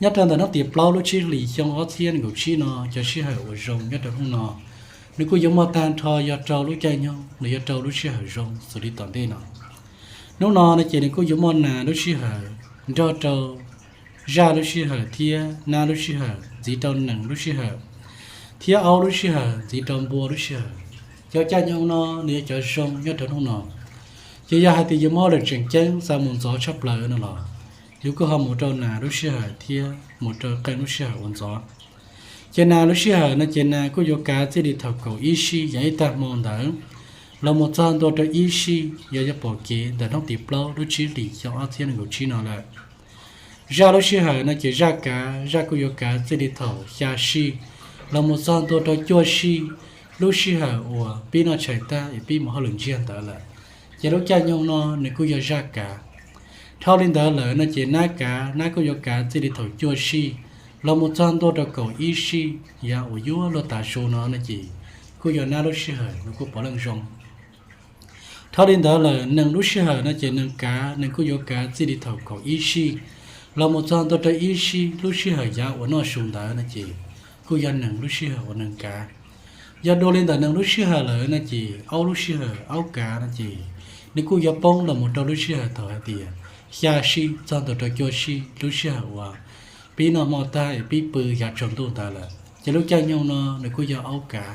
Nyob rau ntawm hnub tim plaub lub tsib hlis xyoo ob txhiab nees nkaum tsib no, cov sij hawm uas zoo nyob rau hnub no nws kuj yuav muaj tag nrho yog rau lub caij nyoog los yog rau lub sij hawm zoo xws li tom ntej no. Hnub no no ces nws kuj yuav muaj nas lub sij hawm nrog rau zaj lub sij hawm thiab nab lub sij hawm ntxiv rau nees lub sij hawm thiab aub lub sij hawm ntxiv rau npua lub sij hawm. Cov caij nyoog no nws yog cov zoo nyob rau hnub no. Ces yog hais tias yus muaj hauj lwm tseem ceeb xav mus ntxov tshaj plaws no los yus kuj ho mus rau nas lub sij hawm thiab mus rau qee lub sij hawm ua ntxov. Ces nas lub sij hawm no ces nas kuj yuav kav txij li thaum kaum ib sij yav ib tag hmo ntawd los mus txog ntua rau ib sij yog yuav pom kev ntawm hnub tim plaub lub tsib hlis xyoo ob txhiab nees nkaum tsib no lawm. Zaj lub sij hawm no ces zaj kav, zaj kuj yuav kav txij li thaum xya sij los mus txog ntua rau cuaj sij, lub sij hawm uas pib noj tshais tag es pib mus hauj lwm ntsiag ntawd lawm. Ces lub caij nyoog no nws kuj yog zaj kav. Dhau li ntawd lawm no ces nab kav, nab kuj yuav kav txij li thaum cuaj sij los mus txog ntua rau kaum ib sij, yav uas yuav luag tav su no no ces kuj yog nab lub sij hawm nws kuj puav leej zoo. Dhau li ntawd lawm nees lub sij hawm no ces nees kav, nees kuj yuav kav txij li thaum kaum ib sij los mus txog ntua rau ib sij, lub sij hawm yav uas noj su ntawd no ces kuj yog nees lub sij hawm uas nees kav. Yog dua li ntawm nees lub sij hawm lawm no ces aub lub sij hawm aub kav no ces nws kuj yuav poob los mus rau lub sij hawm thaum hais tias xya sij txog ntua rau cuaj sij, lub sij hawm uas pib noj hmo tag es pib pw yav tsaus ntuj ntawd lawm. Ces lub caij nyoog no nws kuj yog aub kav.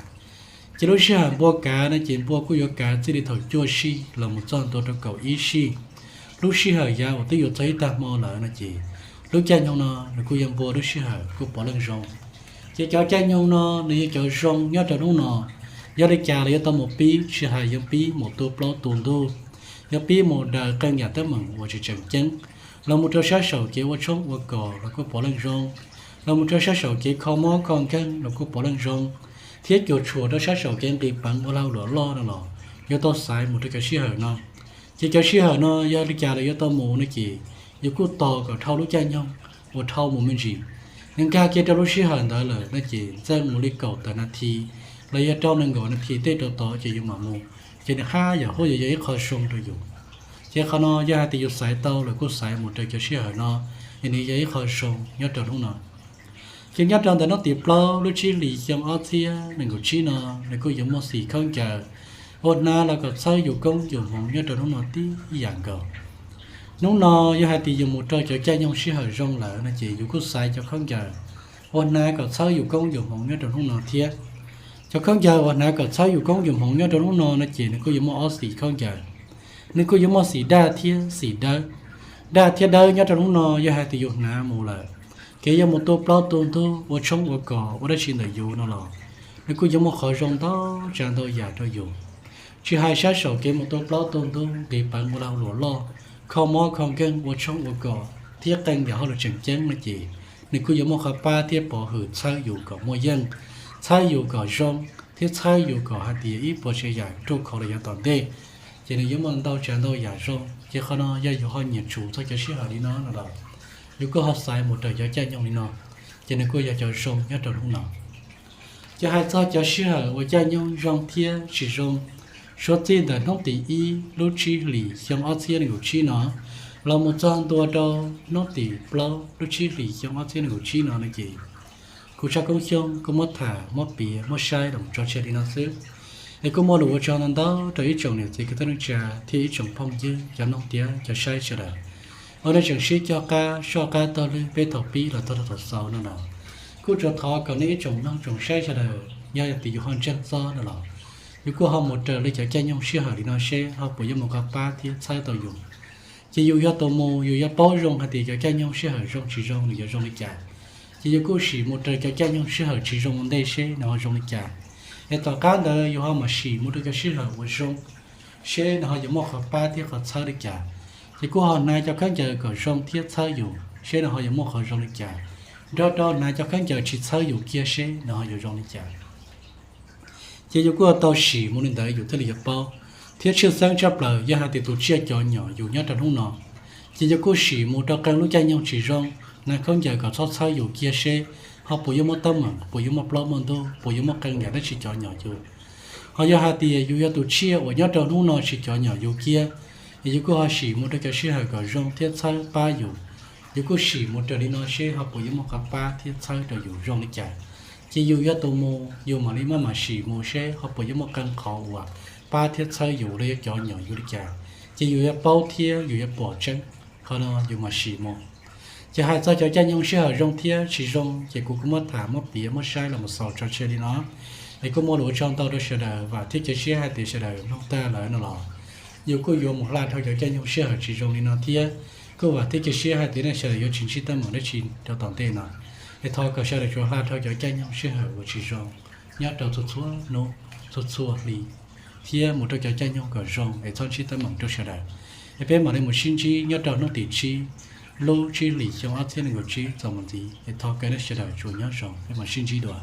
Ces lub sij hawm npua kav no ces npua kuj yuav kav txij li thaum cuaj sij los mus txog ntua rau kaum ib sij, lub sij hawm yav uas twb yuav txog ib tag hmo lawm no ces lub caij nyoog no nws kuj yog npua lub sij hawm kuj puav leej zoo. Ces cov caij nyoog no nws yog cov zoo nyob rau hnub no. Yog li cas los yuav tau mus pib, tsis hais yuav pib mus tua plaub tua ntug, yuav pib mus daws qee yam teeb meem uas tseem tseem ceeb, los mus rau sab saum kev ua tshoob ua kos los kuj puav leej zoo, los mus rau sab saum kev kho mob kho nkeeg los kuj puav leej zoo, thiab cuam tshuam rau sab saum kev nqis peev ua lag luam loj no los yuav tau xaiv mus rau cov sij hawm no. Ces cov sij hawm no yog li cas los yuav tau mus no ces yus kuj tos kom dhau lub caij nyoog uas dhau mus me ntsis. Nws nkag kiag rau lub sij hawm ntawd lawm no ces ntxeej mus li kaum tawm nas this los yog rau nees nkaum nas this tej rau tod ces yus mam mus, ces nws haj yam huaj yuav yog ib qho zoo rau yus. Ces qhov no yog hais tias yus xaiv tau lawm kuj xaiv mus rau cov sij hawm no, es nws yog ib qho zoo nyob rau hnub no. Ces nyob rau ntawm hnub tim plaub lub tsib hlis xyoo ob txhiab nees nkaum tsib no, nws kuj yuav muaj xim khaub ncaws ua hnav los kom txhawb yus koob yus hmoov nyob rau hnub no tib yam nkaus. Hnub no yog hais tias yus mus rau cov caij nyoog sij hawm zoo lawm no ces yus kuj xaiv cov khaub ncaws ua hnav kom txhawb yus koob yus hmoov nyob rau hnub no thiab. Cov khaub ncaws uas hnav kom txhawb yus koob yus hmoov nyob rau hnub no no ces nws kuj yuav muaj ob xim khaub ncaws. Nws kuj yuav muaj xim daj thiab xim dawb. Daj thiab dawb nyob rau hnub no yog hais tias yus hnav mus lawm, Kev yuav mus tua plaub tua ntug, ua tshoob ua kos, ua dab tsi ntawm yus no los nws kuj yuav muaj qhov zoo ntau tsav ntau yam rau yus. Tsis hais sab saum kev mus tua plaub tua ntug, nqis peev ua lag luam loj, kho mob kho nkeeg, ua tshoob ua kos thiab qee yam hauj lwm tseem ceeb no ces nws kuj yuav muaj qhov pab thiab pov hwm txhawb yus kom muaj yeej, txhawb yus kom zoo, thiab txhawb yus kom hais tias ib puas tsav yam ruaj khov los yav tom ntej. Ces nws yuav muaj ntau tsav ntau yam zoo. Ces qhov no yog yus ho nyiam tsum txog cov sij hawm li no no los yus kuj ho xaiv mus raws cov caij nyoog li no, ces nws kuj yog cov zoo nyob rau hnub no. Ces hais txog cov sij hawm uas caij nyoog zoo thiab tsis zoo, suav txij ntawm hnub tim ib lub tsib hlis xyoo ob txhiab nees nkaum tsib no los mus txog ntua rau hnub tim plaub lub tsib hlis xyoo ob txhiab nees nkaum tsib no no ces kuv Tshaj Koob Xyooj kuj muab tham muab piav muab saib los tso tseg li no xwb. Es kuj muaj lus ua tsaug ntau ntau rau ib tsoom niam txiv kwv tij neej tsa thiab ib tsoom phooj ywg cov mloog thiab cov saib sawv daws uas nej tseem sib cog qab soj qab taug lw peb thaum pib los txog rau thaum xaus no los kuj tsuas thov kom nej ib tsoom mloog tsoom saib sawv daws yog tias yus ho ntseeg txog no los yus kuj ho mus raws li cov caij nyoog sij hawm li no seb ho puas yuav muaj qhov pab thiab txhawb tau yus. Ces yus yog tus mus yus yuav paub zoo hais tias cov caij nyoog sij hawm zoo tsis zoo nws yuav zoo li cas. Ces yus kuj sim mus raws cov caij nyoog sij hawm tsis zoo ua ntej seb nws ho zoo li cas. Es tom qab ntawd yus ho mam sim mus rau cov sij hawm uas zoo seb nws ho yuav muaj qhov pab thiab qhov txhawb li cas. Ces kuj ho hnav cov khaub ncaws kom zoo thiab txhawb yus seb nws ho yuav muaj qhov zoo li cas, nrog rau hnav cov khaub ncaws tsis txhawb yus kiag seb nws ho yuav zoo li cas. Ces yus kuj tau sim mus li ntawd yus thiaj li yuav paub. Thiab tshwj xeeb tshaj plaws yog hais tias tus tsiaj cov nyom yus nyob rau hnub no, ces yus kuj sim mus rau qee lub caij nyoog tsis zoo, hnav khaub ncaws kom txhob txhawb yus kiag seb ho puas yuav muaj teeb meem, puas yuav muaj plaub muaj ntug, puas yuav muaj qee yam dab tsi cov nyom yus. Ho yog hais tias yus yog tus tsiaj uas nyob rau hnub no tsis cov nyom yus kiag, es yus kuj ho sim mus rau cov sij hawm kom zoo thiab txhawb pab yus. Yus kuj sim mus raws li no seb ho puas yuav muaj qhov pab thiab txhawb rau yus zoo li cas. Ces yus yog tus mus yus mam li maj mam sim mus seb ho puas yuav muaj qee qhov uas pab thiab txhawb yus los yog cov nyom yus li cas. Ces yus yuav paub thiab yus yuav pom tseeb. Qhov no yus mam sim mus. Ces hais txog cov caij nyoog sij hawm zoo thiab tsis zoo ces kuv kuj muab tham muab piav muab saib los mus xaus tso tseg li no. Es kuj muaj lus ua tsaug ntau rau sawv daws, vam thiab cia siab hais tias sawv daws mloog tag lawm no los yus kuj yuav mus hla dhau cov caij nyoog sij hawm tsis zoo li no thiab. Kuj vam thiab cia siab hais tias nej sawv daws yuav tsis ntsib teeb meem dab tsi rau tom ntej no. Es thov kom sawv daws tsuas hla dhau cov caij nyoog sij hawm uas tsis zoo nyob rau txhua txhua hnub, txhua txhua hli, thiab mus rau cov caij nyoog kom zoo es txhob ntsib teeb meem rau sawv daws. Es peb mam li mus sib ntsib nyob rau hnub tim tsib lub tsib hlis xyoo ob txhiab nees nkaum tsib txuas mus ntxiv. Es thov kom nej sawv daws tsuas nyob zoo, peb mam sib ntsib dua.